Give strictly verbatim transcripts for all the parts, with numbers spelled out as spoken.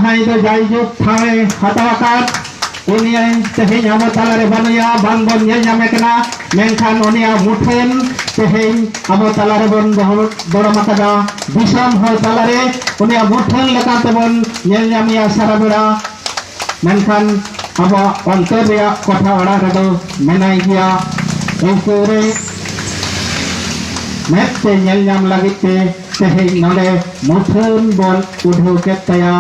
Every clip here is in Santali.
ᱡᱟᱦᱟᱸᱭ ᱫᱚ ᱡᱟᱭᱡᱩᱜᱽ ᱴᱷᱟᱶ ᱮ ᱦᱟᱛᱟᱣ ᱟᱠᱟᱫ, ᱩᱱᱤ ᱛᱮᱦᱮᱧ ᱟᱵᱚ ᱛᱟᱞᱟᱨᱮ ᱵᱟᱹᱱᱩᱭᱟ, ᱵᱟᱝ ᱵᱚᱱ ᱧᱮᱞ ᱧᱟᱢᱮ ᱠᱟᱱᱟ, ᱢᱮᱱᱠᱷᱟᱱ ᱩᱱᱤᱭᱟᱜ ᱢᱩᱴᱷᱟᱹᱱ ᱛᱮᱦᱮᱧ ᱟᱵᱚ ᱛᱟᱞᱟᱨᱮ ᱵᱚᱱ ᱫᱚᱦᱚ ᱫᱚᱲᱚᱢ ᱟᱠᱟᱫᱟ᱾ ᱫᱤᱥᱚᱢ ᱦᱚᱲ ᱛᱟᱞᱟᱨᱮ ᱩᱱᱤᱭᱟᱜ ᱢᱩᱴᱷᱟᱹᱱ ᱞᱮᱠᱟᱛᱮ ᱵᱚᱱ ᱧᱮᱞ ᱧᱟᱢᱮᱭᱟ ᱥᱟᱨᱟ ᱵᱮᱲᱟ, ᱢᱮᱱᱠᱷᱟᱱ ᱟᱵᱚᱣᱟᱜ ᱚᱱᱛᱚᱨ ᱨᱮᱭᱟᱜ ᱠᱚᱴᱷᱟ ᱚᱲᱟᱜ ᱨᱮᱫᱚ ᱢᱮᱱᱟᱭ ᱜᱮᱭᱟ᱾ ᱟᱹᱭᱠᱟᱹᱣ ᱨᱮ ᱢᱮᱫ ᱛᱮ ᱧᱮᱞ ᱧᱟᱢ ᱞᱟᱹᱜᱤᱫ ᱛᱮ ᱛᱮᱦᱮᱧ ᱱᱚᱰᱮ ᱢᱩᱴᱷᱟᱹᱱ ᱵᱚᱱ ᱩᱰᱷᱟᱹᱣ ᱠᱮᱫ ᱛᱟᱭᱟ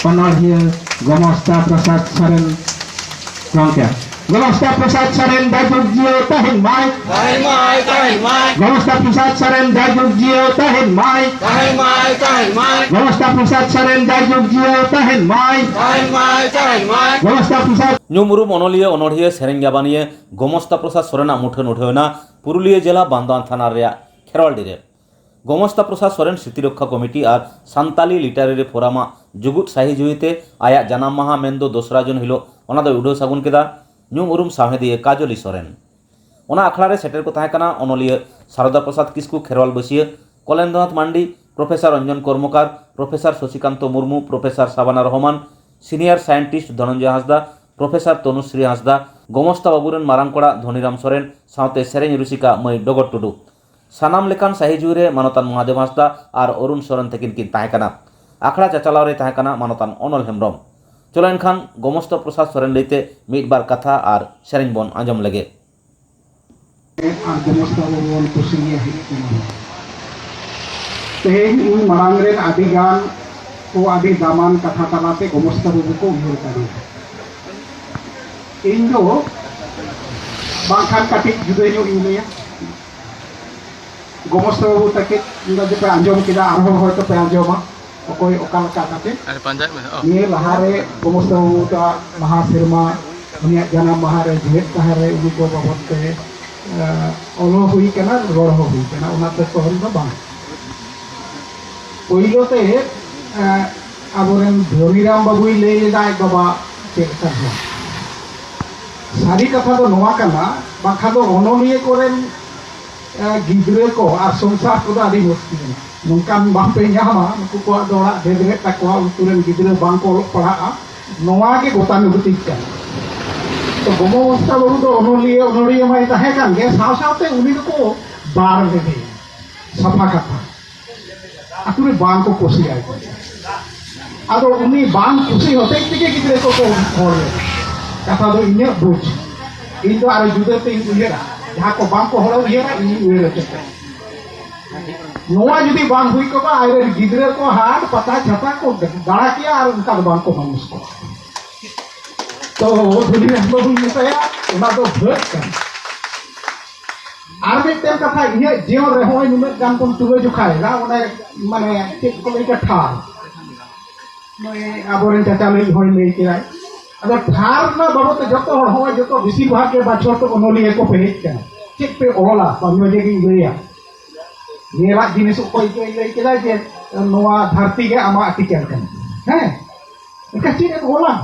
ᱚᱱᱚᱲᱦᱤᱭᱟᱹ ᱜᱚᱢᱚᱥᱛᱟ ᱯᱨᱚᱥᱟᱫᱽ ᱥᱚᱨᱮᱱ ᱜᱚᱢᱠᱮ᱾ ᱜᱚᱢᱚᱥᱛᱟ ᱯᱨᱚᱥᱟᱫᱽ ᱥᱚᱨᱮᱱ ᱡᱟᱭᱡᱩᱜᱽ ᱡᱤᱭᱟᱹᱲ ᱛᱟᱦᱮᱱ ᱢᱟᱭ᱾ ᱛᱟᱦᱮᱱ ᱢᱟᱭ, ᱛᱟᱦᱮᱱ ᱢᱟᱭ᱾ ᱜᱚᱢᱚᱥᱛᱟ ᱯᱨᱚᱥᱟᱫᱽ ᱥᱚᱨᱮᱱ ᱡᱟᱭᱡᱩᱜᱽ ᱡᱤᱭᱟᱹᱲ ᱛᱟᱦᱮᱱ ᱢᱟᱭ᱾ ᱛᱟᱦᱮᱱ ᱢᱟᱭ, ᱛᱟᱦᱮᱱ ᱢᱟᱭ᱾ ᱜᱚᱢᱚᱥᱛᱟ ᱯᱨᱚᱥᱟᱫᱽ ᱥᱚᱨᱮᱱ ᱡᱟᱭᱡᱩᱜᱽ ᱡᱤᱭᱟᱹᱲ ᱛᱟᱦᱮᱱ ᱢᱟᱭ᱾ ᱛᱟᱦᱮᱱ ᱢᱟᱭ, ᱛᱟᱦᱮᱱ ᱢᱟᱭ᱾ ᱜᱚᱢᱚᱥᱛᱟ ᱯᱨᱚᱥᱟᱫᱽ ᱧᱩᱢ ᱩᱨᱩᱢ ᱚᱱᱚᱞᱤᱭᱟᱹ, ᱚᱱᱚᱲᱦᱤᱭᱟᱹ, ᱥᱮᱨᱮᱧ ᱜᱟᱵᱟᱱᱤᱭᱟᱹ ᱜᱚᱢᱚᱥᱛᱟ ᱯᱨᱚᱥᱟᱫᱽ ᱥᱚᱨᱮᱱᱟᱜ ᱢᱩᱴᱷᱟᱹᱱ ᱩᱰᱷᱟᱹᱣ ᱮᱱᱟ ᱯᱩᱨᱩᱞᱤᱭᱟᱹ ᱡᱮᱞᱟ ᱵᱟᱱᱫᱚᱣᱟᱱ ᱛᱷᱟᱱᱟ ᱨᱮᱭᱟᱜ ᱠᱷᱮᱨᱣᱟᱞᱰᱤ ᱨᱮ᱾ ᱜᱚᱢᱚᱥᱛᱟ ᱯᱨᱚᱥᱟᱫᱽ ᱥᱚᱨᱮᱱ ᱥᱨᱤᱛᱤ ᱨᱚᱠᱠᱷᱟ ᱠᱚᱢᱤᱴᱤ ᱟᱨ ᱥᱟᱱᱛᱟᱞᱤ ᱞᱤᱴᱟᱨᱮᱨᱤ ᱯᱷᱳᱨᱟᱢᱟᱜ ᱡᱩᱜᱩᱫ ᱥᱟᱹᱦᱤ ᱡᱩᱦᱤᱛᱮ ᱟᱭᱟᱜ ᱡᱟᱱᱟᱢ ᱢᱟᱦᱟ ᱢᱮᱱᱫᱚ ᱫᱚᱥᱨᱟ ᱡᱩᱱ ᱦᱤᱞᱳᱜ ᱚᱱᱟ ᱫᱚᱭ ᱩᱰᱷᱟᱹᱣ ᱥᱟᱹᱜᱩᱱ ᱠᱮᱫᱟ ᱧᱩᱢ ᱩᱨᱩᱢ ᱥᱟᱶᱦᱮᱫᱤᱭᱟᱹ ᱠᱟᱡᱚᱞᱤ ᱥᱚᱨᱮᱱ᱾ ᱚᱱᱟ ᱟᱠᱷᱲᱟ ᱨᱮ ᱥᱮᱴᱮᱨ ᱠᱚ ᱛᱟᱦᱮᱸ ᱠᱟᱱᱟ ᱚᱱᱚᱞᱤᱭᱟᱹ ᱥᱟᱨᱚᱫᱟ ᱯᱨᱚᱥᱟᱫᱽ ᱠᱤᱥᱠᱩ, ᱠᱷᱮᱨᱣᱟᱞ ᱵᱟᱹᱥᱤᱭᱟᱹ Kalendranath Mandi, professor Ranjan Karmakar, professor Shashikanta Murmu, professor Shabana Rahman, senior scientist Dhananjay Hansda, professor Tanushree Hansda, ᱜᱚᱢᱚᱥᱛᱟ ᱵᱟᱹᱵᱩ ᱨᱮᱱ ᱢᱟᱨᱟᱝ ᱠᱚᱲᱟ ᱫᱷᱚᱱᱤᱨᱟᱢ ᱥᱚᱨᱮᱱ ᱥᱟᱶᱛᱮ ᱥᱮᱨᱮᱧ ᱨᱩᱥᱤᱠᱟ ᱢᱟᱹᱭ ᱰᱚᱜᱚᱨ ᱴᱩᱰᱩ᱾ ᱥᱟᱱᱟᱢ ᱞᱮᱠᱟᱱ ᱥᱟᱹᱦᱤ ᱡᱩᱦᱤ ᱨᱮ ᱢᱟᱱᱚᱛᱟᱱ ᱢᱚᱦᱟᱫᱮᱵ ᱦᱟᱸᱥᱫᱟ ᱟᱨ ᱚᱨᱩᱱ ᱥᱚᱨᱮᱱ ᱛᱟᱹᱠᱤᱱ ᱠᱤᱱ ᱛᱟᱦᱮᱸ ᱠᱟᱱᱟ᱾ ᱟᱠᱷᱲᱟ ᱪᱟᱪᱟᱞᱟᱣ ᱨᱮ ᱛᱟᱦᱮᱸ ᱠᱟᱱᱟ ᱢᱟᱱᱚᱛᱟᱱ ᱚᱱᱚᱞ ᱦᱮᱢᱵᱨᱚᱢ᱾ ᱪᱚᱞᱚ ᱮᱱᱠᱷᱟᱱ ᱜᱚᱢᱚᱥᱛᱟ ᱯᱨᱚᱥᱟᱫᱽ ᱥᱚᱨᱮᱱ ᱞᱟᱹᱭᱛᱮ ᱢᱤᱫ ᱵᱟᱨ ᱠᱟᱛᱷᱟ ᱟᱨ ᱥᱮᱨᱮᱧ ᱵᱚᱱ ᱟᱸᱡᱚᱢ ᱞᱮᱜᱮ᱾ ᱟᱨ ᱜᱚᱢᱚᱥᱛᱟ ᱵᱟᱵᱚᱱ ᱠᱩᱥᱤᱭᱟᱭᱟ ᱦᱩᱭᱩᱜ ᱠᱟᱱᱟ᱾ ᱛᱮᱦᱮᱧ ᱤᱧ ᱢᱟᱲᱟᱝ ᱨᱮᱱ ᱟᱹᱰᱤ ᱜᱟᱱ ᱠᱚ ᱟᱹᱰᱤ ᱫᱟᱢᱟᱱ ᱠᱟᱛᱷᱟ ᱛᱟᱞᱟᱛᱮ ᱜᱚᱢᱚᱥᱛᱟ ᱵᱟᱵᱩ ᱠᱚ ᱩᱭᱦᱟᱹᱨ ᱠᱟᱫᱮᱭᱟ᱾ ᱤᱧ ᱫᱚ ᱵᱟᱝᱠᱷᱟᱱ ᱠᱟᱹᱴᱤᱡ ᱡᱩᱫᱟᱹ ᱧᱚᱜ ᱤᱧ ᱞᱟᱹᱭᱟ᱾ ᱜᱚᱢᱚᱥᱛᱟ ᱵᱟᱵᱩ ᱛᱟᱹᱠᱤᱱ ᱤᱧ ᱫᱚ ᱯᱮ ᱟᱸᱡᱚᱢ ᱠᱮᱫᱟ, ᱟᱨᱦᱚᱸ ᱦᱚᱭᱛᱚ ᱯᱮ ᱟᱸᱡᱚᱢᱟ ᱚᱠᱚᱭ ᱚᱠᱟ ᱞᱮᱠᱟ ᱠᱟᱛᱮ᱾ ᱟᱨ ᱯᱟᱸᱡᱟᱭ ᱢᱮ, ᱚ᱾ ᱱᱤᱭᱟᱹ ᱞᱟᱦᱟᱨᱮ ᱜᱚᱢᱚᱥᱛᱟ ᱵᱟᱵᱩ ᱛᱟᱜ ᱞᱟᱦᱟ ᱥᱮᱨᱢᱟ ᱩᱱᱤᱭᱟᱜ ᱡᱟᱱᱟᱢ ᱢᱟᱦᱟ ᱨᱮ ᱡᱮᱣᱮᱫ ᱛᱟᱦᱮᱸ ᱨᱮ ᱩᱱᱤ ᱠᱚ ᱵᱟᱵᱚᱫ ᱛᱮ, ᱮ, ᱚᱞ ᱦᱚᱸ ᱦᱩᱭ ᱠᱟᱱᱟ, ᱨᱚᱲ ᱦᱚᱸ ᱦᱩᱭ ᱠᱟᱱᱟ, ᱚᱱᱟᱛᱮ ᱛᱚᱦᱚᱱ ᱫᱚ ᱵᱟᱝ᱾ ᱯᱳᱭᱞᱳ ᱛᱮ, ᱮ, ᱟᱵᱚᱨᱮᱱ ᱫᱷᱚᱱᱤᱨᱟᱢ ᱵᱟᱵᱩᱭ ᱞᱟᱹᱭ ᱞᱮᱫᱟ ᱟᱡ ᱵᱟᱵᱟ ᱪᱮᱫ ᱞᱮᱠᱟ ᱦᱚᱲ᱾ ᱥᱟᱹᱨᱤ ᱠᱟᱛᱷᱟ ᱫᱚ ᱱᱚᱣᱟ ᱠᱟᱱᱟ, ᱵᱟᱠᱷᱟᱱ ᱫᱚ ᱚᱱᱚᱞᱤᱭᱟᱹ ᱠᱚᱨᱮᱱ, ᱮ, ᱜᱤᱫᱽᱨᱟᱹ ᱠᱚ ᱟᱨ ᱥᱚᱝᱥᱟᱨ ᱠᱚᱫᱚ ᱟᱹᱰᱤ ᱢᱩᱥᱠᱤᱞ ᱢᱮᱱᱟᱜᱼᱟ᱾ ᱱᱚᱝᱠᱟᱱ ᱵᱟᱝᱯᱮ ᱧᱟᱢᱟ, ᱱᱩᱠᱩ ᱠᱚᱣᱟᱜ ᱫᱚ ᱚᱲᱟᱜ ᱰᱷᱮᱨ ᱰᱷᱮᱨ ᱛᱟᱠᱚᱣᱟ, ᱩᱱᱠᱩ ᱨᱮᱱ ᱜᱤᱫᱽᱨᱟᱹ ᱵᱟᱝ ᱠᱚ ᱚᱞᱚᱜ ᱯᱟᱲᱦᱟᱜᱼᱟ, ᱱᱚᱣᱟ ᱜᱮ ᱜᱚᱛᱟᱱᱩᱜᱚᱛᱤᱠ ᱠᱟᱱᱟ᱾ ᱛᱚ ᱜᱚᱢᱚᱥᱛᱟ ᱵᱟᱹᱵᱩ ᱫᱚ ᱚᱱᱚᱞᱤᱭᱟᱹ ᱚᱱᱚᱲᱦᱤᱭᱟᱹ ᱢᱟᱭ ᱛᱟᱦᱮᱸ ᱠᱟᱱ ᱜᱮ, ᱥᱟᱶ ᱥᱟᱶᱛᱮ ᱩᱱᱤ ᱫᱚᱠᱚ ᱵᱟᱨ ᱞᱮᱫᱮᱭᱟ᱾ ᱥᱟᱯᱷᱟ ᱠᱟᱛᱷᱟ, ᱟᱛᱳ ᱨᱮ ᱵᱟᱝ ᱠᱚ ᱠᱩᱥᱤᱭᱟᱭ ᱠᱟᱱᱟ᱾ ᱟᱫᱚ ᱩᱱᱤ ᱵᱟᱝ ᱠᱩᱥᱤ ᱦᱚᱛᱮᱡ ᱛᱮᱜᱮ ᱜᱤᱫᱽᱨᱟᱹ ᱠᱚᱠᱚ ᱦᱚᱲ ᱞᱮᱱᱟ᱾ ᱠᱟᱛᱷᱟ ᱫᱚ ᱤᱧᱟᱹᱜ ᱵᱩᱡᱽ, ᱤᱧ ᱫᱚ ᱟᱨᱚ ᱡᱩᱫᱟᱹ ᱛᱮᱧ ᱩᱭᱦᱟᱹᱨᱟ, ᱡᱟᱦᱟᱸ ᱠᱚ ᱵᱟᱝ ᱠᱚ ᱦᱚᱲ ᱩᱭᱦᱟᱹᱨᱟ, ᱤᱧ ᱩᱭᱦᱟᱹᱨ ᱦᱚᱪᱚ ᱠᱚᱣᱟ᱾ ᱱᱚᱣᱟ ᱡᱩᱫᱤ ᱵᱟᱝ ᱦᱩᱭ ᱠᱚᱜᱼᱟ, ᱟᱡᱨᱮᱱ ᱜᱤᱫᱽᱨᱟᱹ ᱠᱚ ᱦᱟᱴ ᱯᱟᱛᱟ ᱪᱷᱟᱛᱟ ᱠᱚ ᱫᱟᱬᱟ ᱠᱮᱭᱟ ᱟᱨ ᱚᱱᱠᱟ ᱫᱚ ᱵᱟᱝ ᱠᱚ ᱢᱟᱱᱩᱥ ᱠᱚᱜᱼᱟ᱾ ᱛᱚ ᱫᱩᱱᱤᱭᱟᱹ ᱵᱟᱹᱵᱩᱧ ᱢᱮᱛᱟᱭᱟ, ᱚᱱᱟ ᱫᱚ ᱵᱷᱟᱹᱜ ᱠᱟᱱᱟ᱾ ᱟᱨ ᱢᱤᱫᱴᱮᱱ ᱠᱟᱛᱷᱟ, ᱤᱧᱟᱹᱜ ᱡᱤᱭᱚᱱ ᱨᱮ ᱦᱚᱸᱜᱼᱚᱭ ᱱᱩᱱᱟᱹᱜ ᱜᱟᱱ ᱵᱚᱱ ᱛᱩᱞᱟᱹ ᱡᱚᱠᱷᱟᱭᱮᱫᱟ, ᱚᱱᱮ ᱢᱟᱱᱮ ᱪᱮᱫ ᱠᱚ ᱞᱟᱹᱭ ᱠᱮᱫᱟ, ᱴᱷᱟᱨ᱾ ᱱᱩᱭ ᱟᱵᱚᱨᱮᱱ ᱪᱟᱪᱟ ᱞᱟᱹᱭ ᱦᱚᱸᱭ ᱞᱟᱹᱭ ᱠᱮᱫᱟᱭ᱾ ᱟᱫᱚ ᱴᱷᱟᱨ ᱨᱮᱱᱟᱜ ᱵᱟᱵᱚᱫ ᱛᱮ ᱡᱚᱛᱚ ᱦᱚᱲ, ᱦᱚᱸᱜᱼᱚᱭ ᱡᱚᱛᱚ ᱵᱮᱥᱤᱨ ᱵᱷᱟᱜᱽ ᱜᱮ ᱵᱟᱪᱷᱚᱨ ᱫᱚ ᱚᱱᱚᱞᱤᱭᱟᱹ ᱠᱚ ᱯᱮᱨᱮᱡ ᱠᱟᱱᱟ᱾ ᱪᱮᱫ ᱯᱮ ᱚᱞᱟ? ᱵᱟᱝ ᱡᱮ ᱜᱤᱧ ᱞᱟᱹᱭᱟ, ᱧᱮᱞᱟᱜ ᱡᱤᱱᱤᱥ ᱚᱠᱚᱭ ᱪᱚᱭ ᱞᱟᱹᱭ ᱠᱮᱫᱟ ᱡᱮ ᱱᱚᱣᱟ ᱫᱷᱟᱹᱨᱛᱤ ᱜᱮ ᱟᱢᱟᱜ ᱴᱤᱠᱟᱹᱱ ᱠᱟᱱᱟ᱾ ᱦᱮᱸ, ᱮᱱᱠᱷᱟᱱ ᱪᱮᱫ ᱮᱢ ᱚᱞᱟ?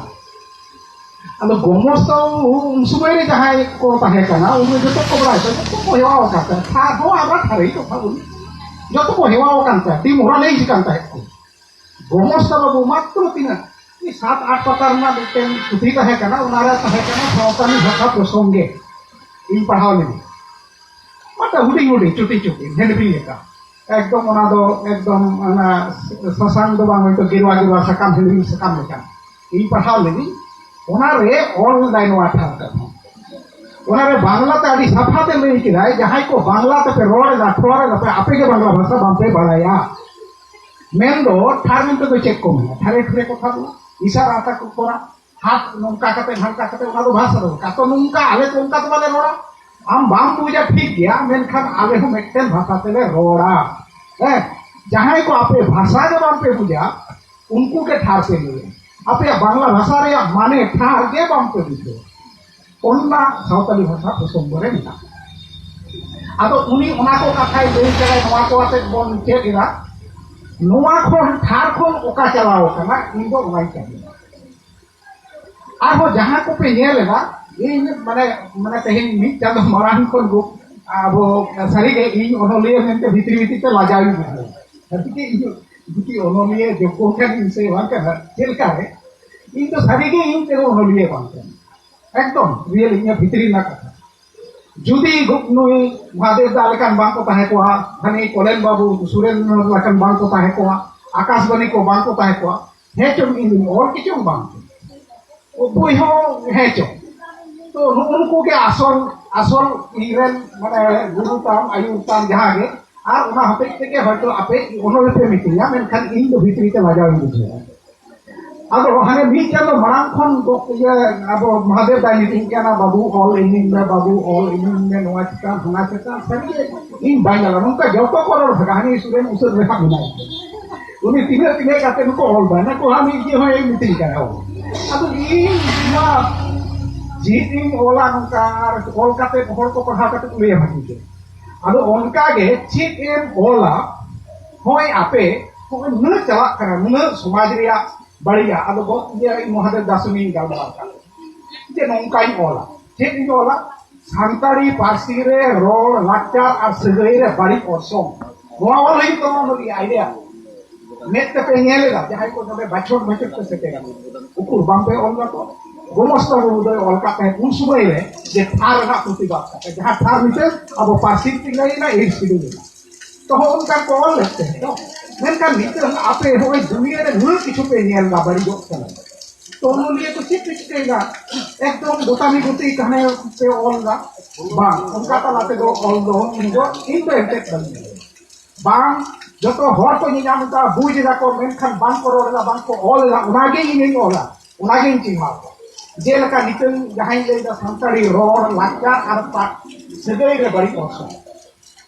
ᱟᱫᱚ ᱜᱚᱢᱚᱥᱛᱟ ᱩᱱ ᱥᱚᱢᱚᱭ ᱨᱮ ᱡᱟᱦᱟᱸᱭ ᱠᱚ ᱛᱟᱦᱮᱸ ᱠᱟᱱᱟ, ᱩᱱᱠᱩ ᱡᱚᱛᱚ ᱠᱚ ᱵᱟᱲᱟᱭ ᱛᱟᱦᱮᱸ, ᱡᱚᱛᱚ ᱠᱚ ᱦᱮᱣᱟ ᱟᱠᱟᱱ ᱛᱟᱦᱮᱸ᱾ ᱴᱷᱟᱨ ᱦᱚᱸ ᱟᱵᱟᱨ ᱴᱷᱟᱨᱤ ᱠᱟᱛᱷᱟ ᱵᱚᱞᱮ, ᱡᱚᱛᱚ ᱠᱚ ᱦᱮᱣᱟ ᱟᱠᱟᱱ ᱛᱟᱦᱮᱸ, demoralize ᱟᱠᱟᱱ ᱛᱟᱦᱮᱸᱫ ᱠᱚ᱾ ᱜᱚᱢᱚᱥᱛᱟ ᱵᱟᱹᱵᱩ ᱢᱟᱛᱨᱚ ᱛᱤᱱᱟᱹᱜ, ᱳᱭ ᱥᱟᱛ ᱟᱴ ᱯᱟᱛᱟ ᱨᱮᱱᱟᱜ ᱢᱤᱫᱴᱮᱱ ᱯᱩᱛᱷᱤ ᱛᱟᱦᱮᱸ ᱠᱟᱱᱟ, ᱚᱱᱟᱨᱮ ᱛᱟᱦᱮᱸ ᱠᱟᱱᱟ ᱥᱟᱶᱛᱟᱞᱤ ᱵᱷᱟᱥᱟ ᱯᱨᱚᱥᱚᱝᱜᱮ᱾ ᱤᱧ ᱯᱟᱲᱦᱟᱣ ᱞᱮᱫᱟ᱾ ᱢᱟᱱᱮ ᱦᱩᱰᱤᱧ ᱦᱩᱰᱤᱧ ᱪᱩᱴᱤ ᱪᱩᱴᱤ ᱦᱮᱱᱰᱵᱤᱞ ᱞᱮᱠᱟ, ᱮᱠᱫᱚᱢ ᱚᱱᱟ ᱫᱚ ᱮᱠᱫᱚᱢ ᱚᱱᱟ ᱥᱟᱥᱟᱝ ᱫᱚ ᱵᱟᱝ, ᱦᱚᱭᱛᱳ ᱜᱮᱨᱩᱣᱟ ᱜᱮᱨᱩᱣᱟ ᱥᱟᱠᱟᱢ, ᱦᱮᱱᱰᱵᱤᱞ ᱥᱟᱠᱟᱢ ᱞᱮᱠᱟ᱾ ᱤᱧ ᱯᱟᱲᱦᱟᱣ ᱞᱮᱫᱤᱧ, ᱚᱱᱟᱨᱮ ᱚᱞ ᱞᱮᱫᱟᱭ ᱱᱚᱣᱟ ᱴᱷᱟᱶ ᱠᱟᱛᱷᱟ᱾ ᱚᱱᱟᱨᱮ ᱵᱟᱝᱞᱟᱛᱮ ᱟᱹᱰᱤ ᱥᱟᱯᱷᱟ ᱛᱮ ᱞᱟᱹᱭ ᱠᱮᱫᱟᱭ, ᱡᱟᱦᱟᱸᱭ ᱠᱚ ᱵᱟᱝᱞᱟ ᱛᱮᱯᱮ ᱨᱚᱲ ᱮᱫᱟ, ᱴᱷᱚᱲ ᱮᱫᱟ ᱯᱮ, ᱟᱯᱮ ᱜᱮ ᱵᱟᱝᱞᱟ ᱵᱷᱟᱥᱟ ᱵᱟᱝᱯᱮ ᱵᱟᱲᱟᱭᱟ᱾ ᱢᱮᱱᱫᱚ ᱴᱷᱟᱨ ᱢᱮᱱᱛᱮ ᱫᱚ ᱪᱮᱫ ᱠᱚ ᱢᱮᱱᱟ? ᱴᱷᱟᱨᱮ ᱴᱷᱩᱨᱮ ᱠᱚ ᱴᱷᱟᱨ ᱢᱟ, ᱤᱥᱟᱨᱟ ᱟᱛᱟ ᱠᱚ ᱠᱚᱨᱟ, ᱦᱟᱛ ᱱᱚᱝᱠᱟ ᱠᱟᱛᱮ ᱱᱚᱝᱠᱟ ᱠᱟᱛᱮ, ᱚᱱᱟ ᱫᱚ ᱵᱷᱟᱥᱟ ᱫᱚ ᱵᱟᱝ᱾ ᱛᱚ ᱱᱚᱝᱠᱟ, ᱟᱞᱮ ᱛᱚ ᱚᱱᱠᱟ ᱫᱚ ᱵᱟᱞᱮ ᱨᱚᱲᱟ᱾ ᱟᱢ ᱵᱟᱢ ᱵᱩᱡᱟ ᱴᱷᱤᱠ ᱜᱮᱭᱟ, ᱢᱮᱱᱠᱷᱟᱱ ᱟᱞᱮ ᱦᱚᱸ ᱢᱤᱫᱴᱮᱱ ᱵᱷᱟᱥᱟ ᱛᱮᱞᱮ ᱨᱚᱲᱟ᱾ ᱦᱮᱸ, ᱡᱟᱦᱟᱸᱭ ᱠᱚ ᱟᱯᱮ ᱵᱷᱟᱥᱟ ᱜᱮ ᱵᱟᱝ ᱯᱮ ᱵᱩᱡᱟ, ᱩᱱᱠᱩ ᱜᱮ ᱴᱷᱟᱨ ᱯᱮ ᱞᱟᱹᱭᱟ᱾ ᱟᱯᱮᱭᱟᱜ ᱵᱟᱝᱞᱟ ᱵᱷᱟᱥᱟ ᱨᱮᱭᱟᱜ ᱢᱟᱱᱮ ᱴᱷᱟᱨ ᱜᱮ ᱵᱟᱝ ᱯᱮ ᱵᱩᱡᱷᱟᱹᱣᱟ᱾ ᱚᱱᱟ ᱥᱟᱶᱛᱟᱞᱤ ᱵᱷᱟᱥᱟ ᱯᱨᱚᱥᱚᱝᱜᱚ ᱨᱮ ᱢᱮᱱᱟᱜᱼᱟ᱾ ᱟᱫᱚ ᱩᱱᱤ ᱚᱱᱟ ᱠᱚ ᱠᱟᱛᱷᱟᱭ ᱞᱟᱹᱭ ᱠᱮᱫᱟ, ᱱᱚᱣᱟ ᱠᱚ ᱟᱛᱮ ᱵᱚᱱ ᱪᱮᱫ ᱮᱫᱟ᱾ ᱱᱚᱣᱟ ᱠᱷᱚᱱ, ᱴᱷᱟᱨ ᱠᱷᱚᱱ ᱚᱠᱟ ᱪᱟᱞᱟᱣ ᱟᱠᱟᱱᱟ, ᱤᱧ ᱫᱚ ᱚᱱᱟᱧ ᱠᱟᱹᱢᱤᱭᱟ᱾ ᱟᱨᱦᱚᱸ ᱡᱟᱦᱟᱸ ᱠᱚᱯᱮ ᱧᱮᱞ ᱮᱫᱟ, ᱤᱧ ᱢᱟᱱᱮ, ᱢᱟᱱᱮ ᱛᱮᱦᱮᱧ ᱢᱤᱫ ᱪᱟᱸᱫᱚ ᱢᱟᱲᱟᱝ ᱠᱷᱚᱱ ᱜᱚ-, ᱟᱵᱚ ᱥᱟᱹᱨᱤᱜᱮ ᱤᱧ ᱚᱱᱚᱞᱤᱭᱟᱹ ᱢᱮᱱᱛᱮ ᱵᱷᱤᱛᱨᱤ ᱵᱷᱤᱛᱨᱤ ᱛᱮ ᱞᱟᱡᱟᱣ ᱤᱧ ᱵᱩᱡᱷᱟᱹᱣᱟ᱾ ᱥᱟᱹᱨᱤᱜᱮ ᱤᱧ ᱡᱩᱫᱤ ᱚᱱᱚᱞᱤᱭᱟᱹ ᱡᱳᱜᱽᱜᱚ ᱠᱟᱱᱟᱧ ᱥᱮ ᱵᱟᱝ ᱠᱟᱱᱟ, ᱪᱮᱫ ᱞᱮᱠᱟ ᱨᱮ, ᱤᱧ ᱫᱚ ᱥᱟᱹᱨᱤᱜᱮ ᱤᱧ ᱛᱮᱫᱚ ᱚᱱᱚᱞᱤᱭᱟᱹ ᱵᱟᱝ ᱠᱟᱱᱟ᱾ ᱮᱠᱫᱚᱢ ᱨᱤᱭᱮᱞ ᱤᱧᱟᱹᱜ ᱵᱷᱤᱛᱨᱤ ᱨᱮᱱᱟᱜ ᱠᱟᱛᱷᱟ᱾ ᱡᱩᱫᱤ ᱜᱩ- ᱱᱩᱭ ᱢᱚᱦᱟᱫᱮᱵ ᱫᱟ ᱞᱮᱠᱟᱱ ᱵᱟᱝ ᱠᱚ ᱛᱟᱦᱮᱸ ᱠᱚᱜᱼᱟ, ᱦᱟᱹᱱᱤ ᱠᱚᱞᱮᱱ ᱵᱟᱹᱵᱩ ᱥᱩᱨᱮᱱ ᱞᱮᱠᱟᱱ ᱵᱟᱝ ᱠᱚ ᱛᱟᱦᱮᱸ ᱠᱚᱜᱼᱟ, ᱟᱠᱟᱥᱵᱟᱱᱤ ᱠᱚ ᱵᱟᱝ ᱠᱚ ᱛᱟᱦᱮᱸ ᱠᱚᱜᱼᱟ, ᱦᱮᱸ ᱪᱚᱝ ᱤᱧ ᱫᱩᱧ ᱚᱞ ᱠᱮᱪᱚᱝ ᱵᱟᱝ ᱪᱚᱝ, ᱚᱠᱚᱭ ᱦᱚᱸ ᱦᱮᱸ ᱪᱚᱝ᱾ ᱛᱚ ᱱᱩᱜᱼᱩ ᱱᱩᱠᱩ ᱜᱮ ᱟᱥᱚᱞ, ᱟᱥᱚᱞ ᱤᱧᱨᱮᱱ ᱢᱟᱱᱮ ᱜᱩᱨᱩ ᱛᱟᱢ, ᱟᱭᱩᱨ ᱛᱟᱢ ᱡᱟᱦᱟᱸ ᱜᱮ, ᱟᱨ ᱚᱱᱟ ᱦᱚᱛᱮᱡ ᱛᱮᱜᱮ ᱦᱚᱭᱛᱳ ᱟᱯᱮ ᱚᱱᱚᱞ ᱯᱮ ᱢᱤᱛᱟᱹᱧᱟ, ᱢᱮᱱᱠᱷᱟᱱ ᱤᱧ ᱫᱚ ᱵᱷᱤᱛᱨᱤ ᱛᱮ ᱞᱟᱡᱟᱣ ᱤᱧ ᱵᱩᱡᱷᱟᱹᱣᱟ᱾ ᱟᱫᱚ ᱦᱟᱱᱮ ᱢᱤᱫ ᱪᱟᱸᱫᱚ ᱢᱟᱲᱟᱝ ᱠᱷᱚᱱ ᱜᱚ-, ᱤᱭᱟᱹ, ᱟᱵᱚ ᱢᱚᱦᱟᱫᱮᱵ ᱫᱟᱭ ᱢᱤᱛᱟᱹᱧ ᱠᱟᱱᱟ, "ᱵᱟᱹᱵᱩ ᱚᱞ ᱤᱢᱟᱹᱧ ᱢᱮ, ᱵᱟᱹᱵᱩ ᱚᱞ ᱤᱢᱟᱹᱧ ᱢᱮ, ᱱᱚᱣᱟ ᱪᱮᱛᱟᱱ, ᱦᱟᱱᱟ ᱪᱮᱛᱟᱱ", ᱥᱟᱹᱨᱤᱜᱮ ᱤᱧ ᱵᱟᱹᱧ ᱧᱟᱞᱟ᱾ ᱱᱚᱝᱠᱟ ᱡᱚᱛᱚ ᱠᱚ ᱨᱚᱲ ᱵᱷᱟᱜᱟ, ᱦᱟᱹᱱᱤ ᱥᱩᱨᱮᱱ ᱩᱥᱟᱹᱫ ᱨᱮ ᱦᱟᱸᱜ ᱢᱮᱱᱟᱭᱟ᱾ ᱩᱱᱤ ᱛᱤᱱᱟᱹᱜ ᱛᱤᱱᱟᱹᱜ ᱠᱟᱛᱮ ᱱᱩᱠᱩ ᱚᱞ ᱫᱟ, ᱱᱩᱠᱩ ᱦᱟᱸᱜ ᱢᱤᱫ ᱜᱮ ᱦᱚᱸᱭ ᱢᱤᱛᱟᱹᱧ ᱠᱟᱱᱟ ᱚᱞ᱾ ᱟᱫᱚ ᱤᱧ ᱢᱟ ᱪᱮᱫ ᱤᱧ ᱚᱞᱟ ᱱᱚᱝᱠᱟ, ᱟᱨ ᱚᱞ ᱠᱟᱛᱮ ᱦᱚᱲ ᱠᱚ ᱯᱟᱲᱦᱟᱣ ᱠᱟᱛᱮ ᱠᱚ ᱞᱟᱹᱭᱟ ᱵᱷᱟᱹᱜᱤ ᱜᱮ᱾ ᱟᱫᱚ ᱚᱱᱠᱟ ᱜᱮ ᱪᱮᱫ ᱮᱢ ᱚᱞᱟ, ᱦᱚᱸᱜᱼᱚᱭ ᱟᱯᱮ, ᱦᱚᱸᱜᱼᱚᱭ ᱱᱩᱱᱟᱹᱜ ᱪᱟᱞᱟᱜ ᱠᱟᱱᱟ, ᱱᱩᱱᱟᱹᱜ ᱥᱚᱢᱟᱡᱽ ᱨᱮᱭᱟᱜ ᱵᱟᱹᱲᱤᱡᱟ᱾ ᱟᱫᱚ ᱜᱚ-, ᱤᱭᱟᱹ, ᱤᱧ ᱢᱚᱦᱟᱫᱮᱵ ᱫᱟᱥ ᱥᱚᱸᱜᱮᱧ ᱜᱟᱞᱢᱟᱨᱟᱣ ᱠᱟᱱᱟ ᱡᱮ ᱱᱚᱝᱠᱟᱧ ᱚᱞᱟ, ᱪᱮᱫ ᱤᱧ ᱚᱞᱟ, ᱥᱟᱱᱛᱟᱲᱤ ᱯᱟᱹᱨᱥᱤ ᱨᱮ ᱨᱚᱲ, ᱞᱟᱠᱪᱟᱨ ᱟᱨ ᱥᱟᱹᱜᱟᱹᱭ ᱨᱮ ᱵᱟᱹᱲᱤᱡ ᱚᱨᱥᱚᱝ᱾ ᱱᱚᱣᱟ ᱚᱞ ᱦᱩᱭᱩᱜ ᱛᱟᱢᱟ ᱚᱱᱟ ᱨᱮᱭᱟᱜ ᱟᱭᱰᱤᱭᱟ᱾ ᱢᱮᱫ ᱛᱮᱯᱮ ᱧᱮᱞ ᱮᱫᱟ, ᱡᱟᱦᱟᱸᱭ ᱠᱚ ᱱᱚᱰᱮ ᱵᱟᱪᱷᱚᱲ ᱵᱟᱪᱷᱚᱲ ᱯᱮ ᱥᱮᱴᱮᱨᱟ, ᱩᱠᱩᱨ ᱵᱟᱝᱯᱮ ᱚᱞ ᱫᱟᱠᱚ? ᱜᱳᱢᱚᱥᱛᱟ ᱵᱟᱹᱵᱩ ᱫᱚᱭ ᱚᱞ ᱠᱟᱜ ᱛᱟᱦᱮᱸᱫ ᱩᱱ ᱥᱚᱢᱚᱭ ᱨᱮ ᱡᱮ ᱴᱷᱟᱨ ᱨᱮᱱᱟᱜ ᱯᱨᱚᱛᱤᱵᱟᱫ ᱠᱟᱛᱮ, ᱡᱟᱦᱟᱸ ᱴᱷᱟᱨ ᱱᱤᱛᱚᱜ ᱟᱵᱚ ᱯᱟᱹᱨᱥᱤ ᱛᱮ ᱞᱟᱹᱭ ᱮᱱᱟ, ᱮᱭᱤᱴ ᱥᱤᱰᱩᱞ ᱮᱱᱟ᱾ ᱛᱚ ᱦᱚᱸᱜᱼᱚ ᱱᱚᱝᱠᱟ ᱠᱚ ᱚᱞ ᱞᱮᱫ ᱛᱟᱦᱮᱸᱫ ᱫᱚ᱾ ᱢᱮᱱᱠᱷᱟᱱ ᱱᱤᱛᱚᱜ ᱟᱯᱮ ᱦᱚᱸᱜᱼᱚᱭ ᱫᱩᱱᱤᱭᱟᱹ ᱨᱮ ᱱᱩᱱᱟᱹᱜ ᱠᱤᱪᱷᱩ ᱯᱮ ᱧᱮᱞ ᱮᱫᱟ, ᱵᱟᱹᱲᱤᱡᱚᱜ ᱠᱟᱱᱟ᱾ ᱛᱚ ᱚᱱᱚᱞᱤᱭᱟᱹ ᱠᱚ ᱪᱮᱫ ᱯᱮ ᱪᱤᱠᱟᱹᱭᱮᱫᱟ? ᱮᱠᱫᱚᱢ ᱜᱚᱴᱟᱢᱤ ᱜᱩᱴᱤ ᱠᱟᱹᱦᱱᱤ ᱯᱮ ᱚᱞ ᱮᱫᱟ᱾ ᱵᱟᱝ, ᱚᱱᱠᱟ ᱛᱟᱞᱟ ᱛᱮᱫᱚ ᱚᱞ ᱫᱚ ᱤᱧ ᱫᱚ, ᱤᱧ ᱫᱚ ᱮᱱᱛᱮᱫ ᱵᱟᱹᱧ ᱧᱮᱞᱟ᱾ ᱵᱟᱝ, ᱡᱚᱛᱚ ᱦᱚᱲ ᱠᱚ ᱧᱮᱧᱟᱢ ᱮᱫᱟ, ᱵᱩᱡᱽ ᱮᱫᱟ ᱠᱚ, ᱢᱮᱱᱠᱷᱟᱱ ᱵᱟᱝ ᱠᱚ ᱨᱚᱲ ᱮᱫᱟ, ᱵᱟᱝ ᱠᱚ ᱚᱞ ᱮᱫᱟ᱾ ᱚᱱᱟᱜᱮ ᱤᱧᱤᱧ ᱚᱞᱟ, ᱚᱱᱟᱜᱤᱧ ᱪᱤᱱᱦᱟᱹᱣᱟ᱾ ᱡᱮᱞᱮᱠᱟ ᱱᱤᱛᱚᱝ ᱡᱟᱦᱟᱸᱧ ᱞᱟᱹᱭ ᱮᱫᱟ, ᱥᱟᱱᱛᱟᱲᱤ ᱨᱚᱲ, ᱞᱟᱠᱪᱟᱨ ᱟᱨ ᱯᱟ-, ᱥᱟᱹᱜᱟᱹᱭ ᱨᱮ ᱵᱟᱹᱲᱤᱡ ᱚᱨᱥᱚᱝ᱾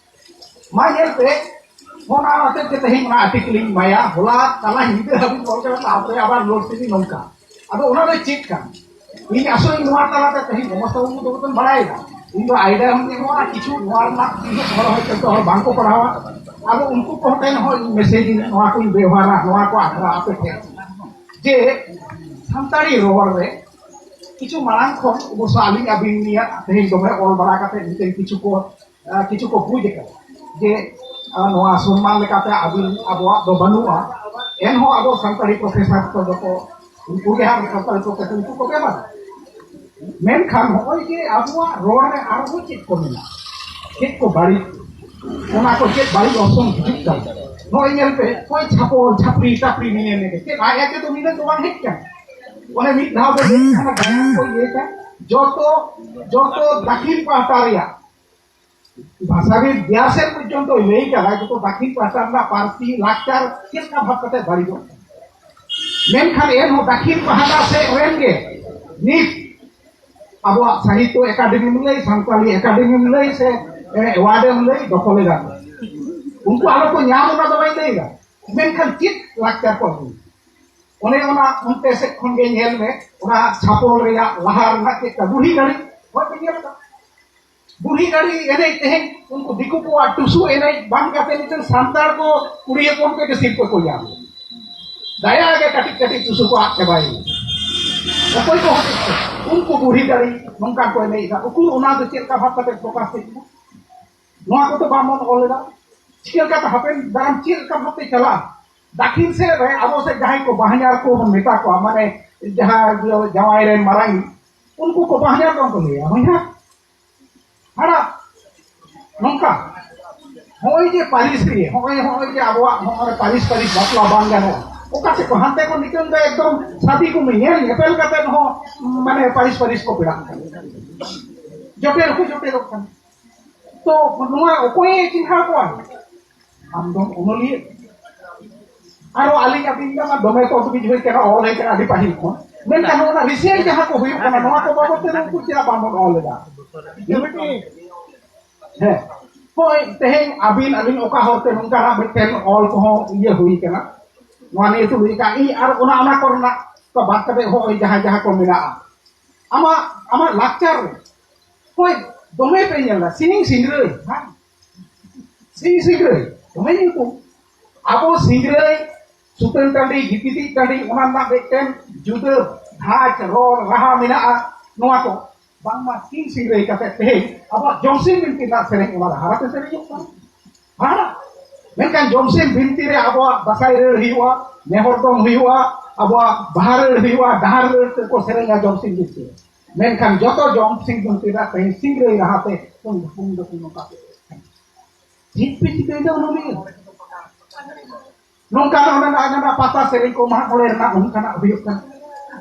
ᱢᱟ ᱧᱮᱞ ᱯᱮ, ᱚᱱᱟ ᱦᱚᱛᱮᱡ ᱛᱮ ᱛᱮᱦᱮᱧ ᱚᱱᱟ ᱟᱨᱴᱤᱠᱮᱞ ᱤᱧ ᱮᱢᱟᱭᱟ᱾ ᱦᱚᱞᱟ ᱛᱟᱞᱟ ᱧᱤᱫᱟᱹ ᱦᱟᱹᱵᱤᱡ ᱚᱞ ᱠᱟᱱᱟ, ᱛᱟᱨᱯᱚᱨᱮ ᱟᱵᱟᱨ ᱞᱳᱰ ᱛᱮᱜᱮ ᱱᱚᱝᱠᱟ᱾ ᱟᱫᱚ ᱚᱱᱟ ᱫᱚ ᱪᱮᱫ ᱠᱟᱱᱟ? ᱤᱧ ᱟᱥᱚᱜ ᱤᱧ ᱱᱚᱣᱟ ᱛᱟᱞᱟᱛᱮ ᱛᱮᱦᱮᱧ ᱜᱚᱢᱚᱥᱛᱟ ᱵᱟᱹᱵᱩ ᱫᱚ ᱵᱚᱱ ᱵᱟᱲᱟᱭᱮᱫᱟ᱾ ᱤᱧ ᱫᱚ ᱟᱭᱰᱤᱭᱟ ᱦᱚᱸᱧ ᱮᱢᱚᱜᱼᱟ, ᱠᱤᱪᱷᱩ ᱱᱚᱣᱟ ᱨᱮᱱᱟᱜ ᱤᱧᱟᱹᱜ ᱦᱚᱲ ᱦᱚᱭᱛᱳ ᱡᱚᱛᱚ ᱦᱚᱲ ᱵᱟᱝᱠᱚ ᱯᱟᱲᱦᱟᱣᱟ᱾ ᱟᱫᱚ ᱩᱱᱠᱩ ᱠᱚᱦᱚᱸ ᱴᱷᱮᱱ ᱦᱚᱸ ᱤᱧ ᱢᱮᱥᱮᱡᱽ ᱤᱧ, ᱱᱚᱣᱟ ᱠᱚᱧ ᱵᱮᱣᱦᱟᱨᱟ, ᱱᱚᱣᱟ ᱠᱚ ᱟᱠᱷᱲᱟ ᱟᱯᱮ ᱴᱷᱮᱱ, ᱡᱮ ᱥᱟᱱᱛᱟᱲᱤ ᱨᱚᱲ ᱨᱮ ᱠᱤᱪᱷᱩ ᱢᱟᱲᱟᱝ ᱠᱷᱚᱱ ᱚᱵᱚᱥᱥᱚ ᱟᱹᱞᱤᱧ ᱟᱹᱵᱤᱱ ᱱᱤᱭᱟᱹ ᱛᱮᱦᱮᱧ ᱫᱚᱢᱮ ᱚᱞ ᱵᱟᱲᱟ ᱠᱟᱛᱮ ᱢᱤᱫᱴᱮᱱ ᱠᱤᱪᱷᱩ ᱠᱚ, ᱟᱸ, ᱠᱤᱪᱷᱩ ᱠᱚ ᱵᱩᱡᱽ ᱟᱠᱟᱫᱟ ᱡᱮ ᱱᱚᱣᱟ ᱥᱚᱱᱢᱟᱱ ᱞᱮᱠᱟᱛᱮ ᱟᱹᱵᱤᱱ ᱟᱵᱚᱣᱟᱜ ᱫᱚ ᱵᱟᱹᱱᱩᱜᱼᱟ᱾ ᱮᱱᱦᱚᱸ ᱟᱵᱚ ᱥᱟᱱᱛᱟᱲᱤ ᱯᱨᱚᱯᱷᱮᱥᱚᱨ ᱠᱚ ᱫᱚᱠᱚ, ᱩᱱᱠᱩ ᱜᱮ ᱦᱟᱸᱜ ᱥᱟᱱᱛᱟᱲᱤ ᱯᱨᱚᱯᱷᱮᱥᱚᱨ ᱩᱱᱠᱩ ᱠᱚᱜᱮ ᱵᱟᱝ᱾ ᱢᱮᱱᱠᱷᱟᱱ ᱱᱚᱜᱼᱚᱭ ᱡᱮ ᱟᱵᱚᱣᱟᱜ ᱨᱚᱲ ᱨᱮ ᱟᱨᱦᱚᱸ ᱪᱮᱫ ᱠᱚ ᱢᱮᱱᱟᱜᱼᱟ, ᱪᱮᱫ ᱠᱚ ᱵᱟᱹᱲᱤᱡ, ᱚᱱᱟ ᱠᱚ ᱪᱮᱫ ᱵᱟᱹᱲᱤᱡ ᱚᱨᱥᱚᱝ ᱦᱤᱡᱩᱜ ᱠᱟᱱᱟ? ᱱᱚᱜᱼᱚᱭ ᱧᱮᱞ ᱯᱮ, ᱚᱠᱚᱭ ᱪᱷᱟᱯᱚᱞ ᱪᱷᱟᱯᱨᱤ ᱴᱟᱯᱨᱤ ᱢᱮᱱᱮ ᱢᱮᱱᱮ ᱪᱮᱫ ᱟᱡ ᱟᱡ ᱛᱮᱫᱚ ᱱᱤᱨᱟᱹ ᱫᱚ ᱵᱟᱝ ᱦᱮᱡ ᱠᱟᱱᱟ᱾ ᱚᱱᱮ ᱢᱤᱫ ᱫᱷᱟᱣ ᱫᱚ ᱞᱟᱹᱭ ᱠᱟᱱᱟ, ᱜᱟᱭᱟᱱ ᱠᱚ ᱤᱭᱟᱹᱭ ᱠᱟᱱ, ᱡᱚᱛᱚ, ᱡᱚᱛᱚ ᱫᱟᱹᱠᱷᱤᱱ ᱯᱟᱦᱴᱟ ᱨᱮᱭᱟᱜ ᱵᱷᱟᱥᱟᱵᱤᱫ ᱵᱤᱭᱟᱥᱮᱱ ᱯᱚᱨᱡᱚᱱᱛᱚᱭ ᱞᱟᱹᱭ ᱠᱟᱫᱟ, ᱡᱚᱛᱚ ᱫᱟᱹᱠᱷᱤᱱ ᱯᱟᱦᱴᱟ ᱨᱮᱱᱟᱜ ᱯᱟᱹᱨᱥᱤ, ᱞᱟᱠᱪᱟᱨ ᱪᱮᱫ ᱞᱮᱠᱟ ᱵᱷᱟᱵ ᱠᱟᱛᱮ ᱵᱟᱹᱲᱤᱡᱚᱜ ᱠᱟᱱᱟ᱾ ᱢᱮᱱᱠᱷᱟᱱ ᱮᱱᱦᱚᱸ ᱫᱟᱹᱠᱷᱤᱱ ᱯᱟᱦᱴᱟ ᱥᱮᱫ ᱨᱮᱱ ᱜᱮ ᱱᱤᱛ ᱟᱵᱚᱣᱟᱜ ᱥᱟᱦᱤᱛᱛᱚ ᱮᱠᱟᱰᱮᱢᱤᱢ ᱞᱟᱹᱭ, ᱥᱟᱱᱛᱟᱲᱤ ᱮᱠᱟᱰᱮᱢᱤᱢ ᱞᱟᱹᱭ, ᱥᱮ, ᱮ, ᱮᱣᱟᱨᱰᱮᱢ ᱞᱟᱹᱭ, ᱫᱚᱠᱷᱚᱞ ᱮᱫᱟ᱾ ᱩᱱᱠᱩ ᱟᱞᱚ ᱠᱚ ᱧᱟᱢ, ᱚᱱᱟ ᱫᱚ ᱵᱟᱹᱧ ᱞᱟᱹᱭ ᱮᱫᱟ᱾ ᱢᱮᱱᱠᱷᱟᱱ ᱪᱮᱫ ᱞᱟᱠᱪᱟᱨ ᱠᱚ ᱟᱹᱜᱩᱭᱟ? ᱚᱱᱮ ᱚᱱᱟ ᱚᱱᱛᱮ ᱥᱮᱫ ᱠᱷᱚᱱ ᱜᱮ ᱧᱮᱞ ᱢᱮ, ᱚᱱᱟ ᱪᱷᱟᱯᱚᱞ ᱨᱮᱭᱟᱜ ᱞᱟᱦᱟ ᱨᱮᱱᱟᱜ ᱪᱮᱫ ᱞᱮᱠᱟ ᱵᱩᱲᱦᱤ ᱜᱟᱹᱲᱤ, ᱦᱳᱭ ᱯᱮ ᱧᱮᱞ ᱟᱠᱟᱫᱟ? ᱵᱩᱲᱦᱤ ᱜᱟᱹᱲᱤ ᱮᱱᱮᱡ ᱛᱮᱦᱮᱧ ᱩᱱᱠᱩ ᱫᱤᱠᱩ ᱠᱚᱣᱟᱜ ᱴᱩᱥᱩ ᱮᱱᱮᱡ ᱵᱟᱝ ᱠᱟᱛᱮ ᱱᱤᱛᱚᱜ ᱥᱟᱱᱛᱟᱲ ᱠᱚ ᱠᱩᱲᱤ ᱦᱚᱯᱚᱱ ᱠᱚ ᱜᱮ ᱥᱤᱨᱯᱟᱹ ᱠᱚ ᱧᱟᱢ᱾ ᱫᱟᱭᱟ ᱜᱮ ᱠᱟᱹᱴᱤᱡ ᱠᱟᱹᱴᱤᱡ ᱴᱩᱥᱩ ᱠᱚ ᱟᱫ ᱪᱟᱵᱟᱭᱮᱱᱟ᱾ ᱚᱠᱚᱭ ᱠᱚ ᱦᱚᱛᱮᱡ ᱛᱮ? ᱩᱱᱠᱩ ᱵᱩᱲᱦᱤ ᱜᱟᱹᱲᱤ ᱱᱚᱝᱠᱟ ᱠᱚ ᱮᱱᱮᱡ ᱮᱫᱟ᱾ ᱩᱠᱩᱨ ᱚᱱᱟ ᱫᱚ ᱪᱮᱫ ᱞᱮᱠᱟ ᱵᱷᱟᱵ ᱠᱟᱛᱮ ᱯᱨᱚᱠᱟᱥ ᱦᱮᱡ ᱮᱱᱟ? ᱱᱚᱣᱟ ᱠᱚᱫᱚ ᱵᱟᱵᱚᱱ ᱚᱞ ᱮᱫᱟ᱾ ᱪᱤᱠᱟᱹ ᱞᱮᱠᱟᱛᱮ ᱦᱟᱯᱮᱱ ᱫᱟᱨᱟᱢ ᱪᱮᱫ ᱞᱮᱠᱟ ᱵᱷᱟᱵᱛᱮ ᱪᱟᱞᱟᱜᱼᱟ? ᱫᱟᱠᱷᱤᱱ ᱥᱮᱫ ᱨᱮ ᱟᱵᱚ ᱥᱮᱫ ᱡᱟᱦᱟᱸᱭ ᱠᱚ ᱵᱟᱦᱧᱟᱨ ᱠᱚ ᱵᱚᱱ ᱢᱮᱛᱟ ᱠᱚᱣᱟ, ᱢᱟᱱᱮ ᱡᱟᱦᱟᱸ ᱡᱟᱶᱟᱭ ᱨᱮᱱ ᱢᱟᱨᱟᱝ, ᱩᱱᱠᱩ ᱠᱚ ᱵᱟᱦᱧᱟᱨ ᱫᱚ ᱠᱚ ᱞᱟᱹᱭᱟ, ᱦᱚᱧᱦᱟᱨ, ᱦᱟᱲᱟᱢ, ᱱᱚᱝᱠᱟ᱾ ᱱᱚᱜᱼᱚᱭ ᱡᱮ ᱯᱟᱹᱨᱤᱥ ᱨᱮ, ᱱᱚᱜᱼᱚᱭ, ᱱᱚᱜᱼᱚᱭ ᱡᱮ ᱟᱵᱚᱣᱟᱜ ᱱᱚᱜᱼᱚᱭ ᱯᱟᱹᱨᱤᱥ ᱯᱟᱹᱨᱤᱥ ᱵᱟᱯᱞᱟ ᱵᱟᱝ ᱜᱟᱱᱚᱜᱼᱟ, ᱚᱠᱟ ᱥᱮᱫ ᱠᱚ ᱦᱟᱱᱛᱮ ᱠᱚ ᱱᱤᱛᱚᱝ ᱫᱚ ᱮᱠᱫᱚᱢ ᱥᱟᱫᱤ ᱠᱚ ᱧᱮᱞ ᱧᱮᱯᱮᱞ ᱠᱟᱛᱮ ᱦᱚᱸ ᱢᱟᱱᱮ ᱯᱟᱹᱨᱤᱥ ᱯᱟᱹᱨᱤᱥ ᱠᱚ ᱯᱮᱲᱟᱜ ᱠᱟᱱᱟ, ᱡᱚᱴᱮᱫ ᱦᱚᱸᱠᱚ ᱡᱚᱴᱮᱫᱚᱜ ᱠᱟᱱᱟ᱾ ᱛᱚ ᱱᱚᱣᱟ ᱚᱠᱚᱭᱮ ᱪᱤᱱᱦᱟᱹᱣ ᱠᱚᱣᱟ? ᱟᱢ ᱫᱚᱢ ᱚᱱᱚᱞᱤᱭᱟᱹ᱾ ᱟᱨᱚ ᱟᱹᱞᱤᱧ ᱟᱹᱵᱤᱱ ᱫᱚ ᱫᱚᱢᱮ ᱛᱚ ᱵᱤᱡ ᱦᱩᱭ ᱠᱟᱱᱟ, ᱚᱞ ᱦᱩᱭ ᱠᱟᱱᱟ ᱟᱹᱰᱤ ᱯᱟᱹᱦᱤᱞ ᱠᱷᱚᱱ᱾ ᱢᱮᱱᱠᱷᱟᱱ ᱚᱱᱟ ᱨᱤᱥᱮᱱᱴ ᱡᱟᱦᱟᱸ ᱠᱚ ᱦᱩᱭᱩᱜ ᱠᱟᱱᱟ, ᱱᱚᱣᱟ ᱠᱚ ᱵᱟᱵᱚᱫ ᱛᱮ ᱩᱱᱠᱩ ᱪᱮᱫᱟᱜ ᱵᱟᱵᱚᱱ ᱚᱞ ᱮᱫᱟ? ᱦᱮᱸ, ᱦᱳᱭ, ᱛᱮᱦᱮᱧ ᱟᱹᱵᱤᱱ ᱟᱹᱞᱤᱧ ᱚᱠᱟ ᱦᱚᱨᱛᱮ ᱱᱚᱝᱠᱟᱱᱟᱜ ᱢᱤᱫᱴᱮᱱ ᱚᱞ ᱠᱚᱦᱚᱸ ᱤᱭᱟᱹ ᱦᱩᱭ ᱠᱟᱱᱟ, ᱱᱚᱣᱟ ᱱᱤᱭᱮ ᱛᱩᱞᱩᱡ ᱟᱠᱟᱫ ᱤᱧ, ᱟᱨ ᱚᱱᱟ, ᱚᱱᱟ ᱠᱚᱨᱮᱱᱟᱜ ᱠᱚ ᱵᱟᱫ ᱠᱟᱛᱮ ᱦᱚᱸᱜᱼᱚᱭ ᱡᱟᱦᱟᱸ, ᱡᱟᱦᱟᱸ ᱠᱚ ᱢᱮᱱᱟᱜᱼᱟ, ᱟᱢᱟᱜ, ᱟᱢᱟᱜ ᱞᱟᱠᱪᱟᱨ ᱨᱮ, ᱦᱳᱭ, ᱫᱚᱢᱮ ᱯᱮ ᱧᱮᱞ ᱮᱫᱟ, ᱥᱤᱧ ᱥᱤᱝᱨᱟᱹᱭ, ᱦᱮᱸ? ᱥᱤᱧ ᱥᱤᱝᱨᱟᱹᱭ, ᱫᱚᱢᱮ ᱧᱩᱛᱩᱢ᱾ ᱟᱵᱚ ᱥᱤᱝᱨᱟᱹᱭ, ᱥᱩᱛᱟᱹᱱ ᱴᱟᱺᱰᱤ, ᱜᱤᱛᱤᱡ ᱴᱟᱺᱰᱤ, ᱚᱱᱟ ᱨᱮᱱᱟᱜ ᱢᱤᱫᱴᱮᱱ ᱡᱩᱫᱟᱹ ᱫᱷᱟᱡᱽ, ᱨᱚᱲ, ᱨᱟᱦᱟ ᱢᱮᱱᱟᱜᱼᱟ᱾ ᱱᱚᱣᱟ ᱠᱚ ᱵᱟᱝᱢᱟ ᱥᱤᱧ ᱥᱤᱝᱨᱟᱹᱭ ᱠᱟᱛᱮ ᱛᱮᱦᱮᱧ ᱟᱵᱚᱣᱟᱜ ᱡᱚᱢᱥᱤᱢ ᱵᱤᱱᱛᱤ ᱨᱮᱱᱟᱜ ᱥᱮᱨᱮᱧ ᱚᱱᱟ ᱨᱟᱦᱟ ᱛᱮ ᱥᱮᱨᱮᱧᱚᱜ ᱠᱟᱱᱟ᱾ ᱦᱮᱸ? ᱢᱮᱱᱠᱷᱟᱱ ᱡᱚᱢᱥᱤᱢ ᱵᱤᱱᱛᱤ ᱨᱮ ᱟᱵᱚᱣᱟᱜ ᱫᱟᱸᱥᱟᱭ ᱨᱟᱹᱲ ᱦᱩᱭᱩᱜᱼᱟ, ᱱᱮᱦᱚᱨ ᱫᱚᱝ ᱦᱩᱭᱩᱜᱼᱟ, ᱟᱵᱚᱣᱟᱜ ᱵᱟᱦᱟ ᱨᱟᱹᱲ ᱦᱩᱭᱩᱜᱼᱟ, ᱰᱟᱦᱟᱨ ᱨᱟᱹᱲ ᱛᱮᱠᱚ ᱥᱮᱨᱮᱧᱟ ᱡᱚᱢᱥᱤᱢ ᱵᱤᱱᱛᱤ ᱨᱮ᱾ ᱢᱮᱱᱠᱷᱟᱱ ᱡᱚᱛᱚ ᱡᱚᱢᱥᱤᱢ ᱵᱤᱱᱛᱤ ᱨᱮᱱᱟᱜ ᱛᱮᱦᱮᱧ ᱥᱤᱝᱨᱟᱹᱭ ᱨᱟᱦᱟ ᱛᱮ ᱩᱱ ᱫᱚ ᱩᱱ ᱫᱚᱠᱚ ᱱᱚᱝᱠᱟ ᱠᱚ ᱮᱱᱮᱡ ᱠᱟᱱᱟ᱾ ᱪᱮᱫ ᱯᱮ ᱪᱤᱠᱟᱹᱭᱮᱫᱟ ᱩᱱᱟᱹᱜ? ᱱᱚᱝᱠᱟᱱᱟᱜ ᱚᱱᱟ ᱨᱮᱱᱟᱜ ᱯᱟᱛᱟ ᱥᱮᱨᱮᱧ ᱠᱚ ᱢᱟᱜ ᱢᱚᱬᱮ ᱨᱮᱱᱟᱜ ᱚᱱᱠᱟᱱᱟᱜ ᱦᱩᱭᱩᱜ ᱠᱟᱱᱟ᱾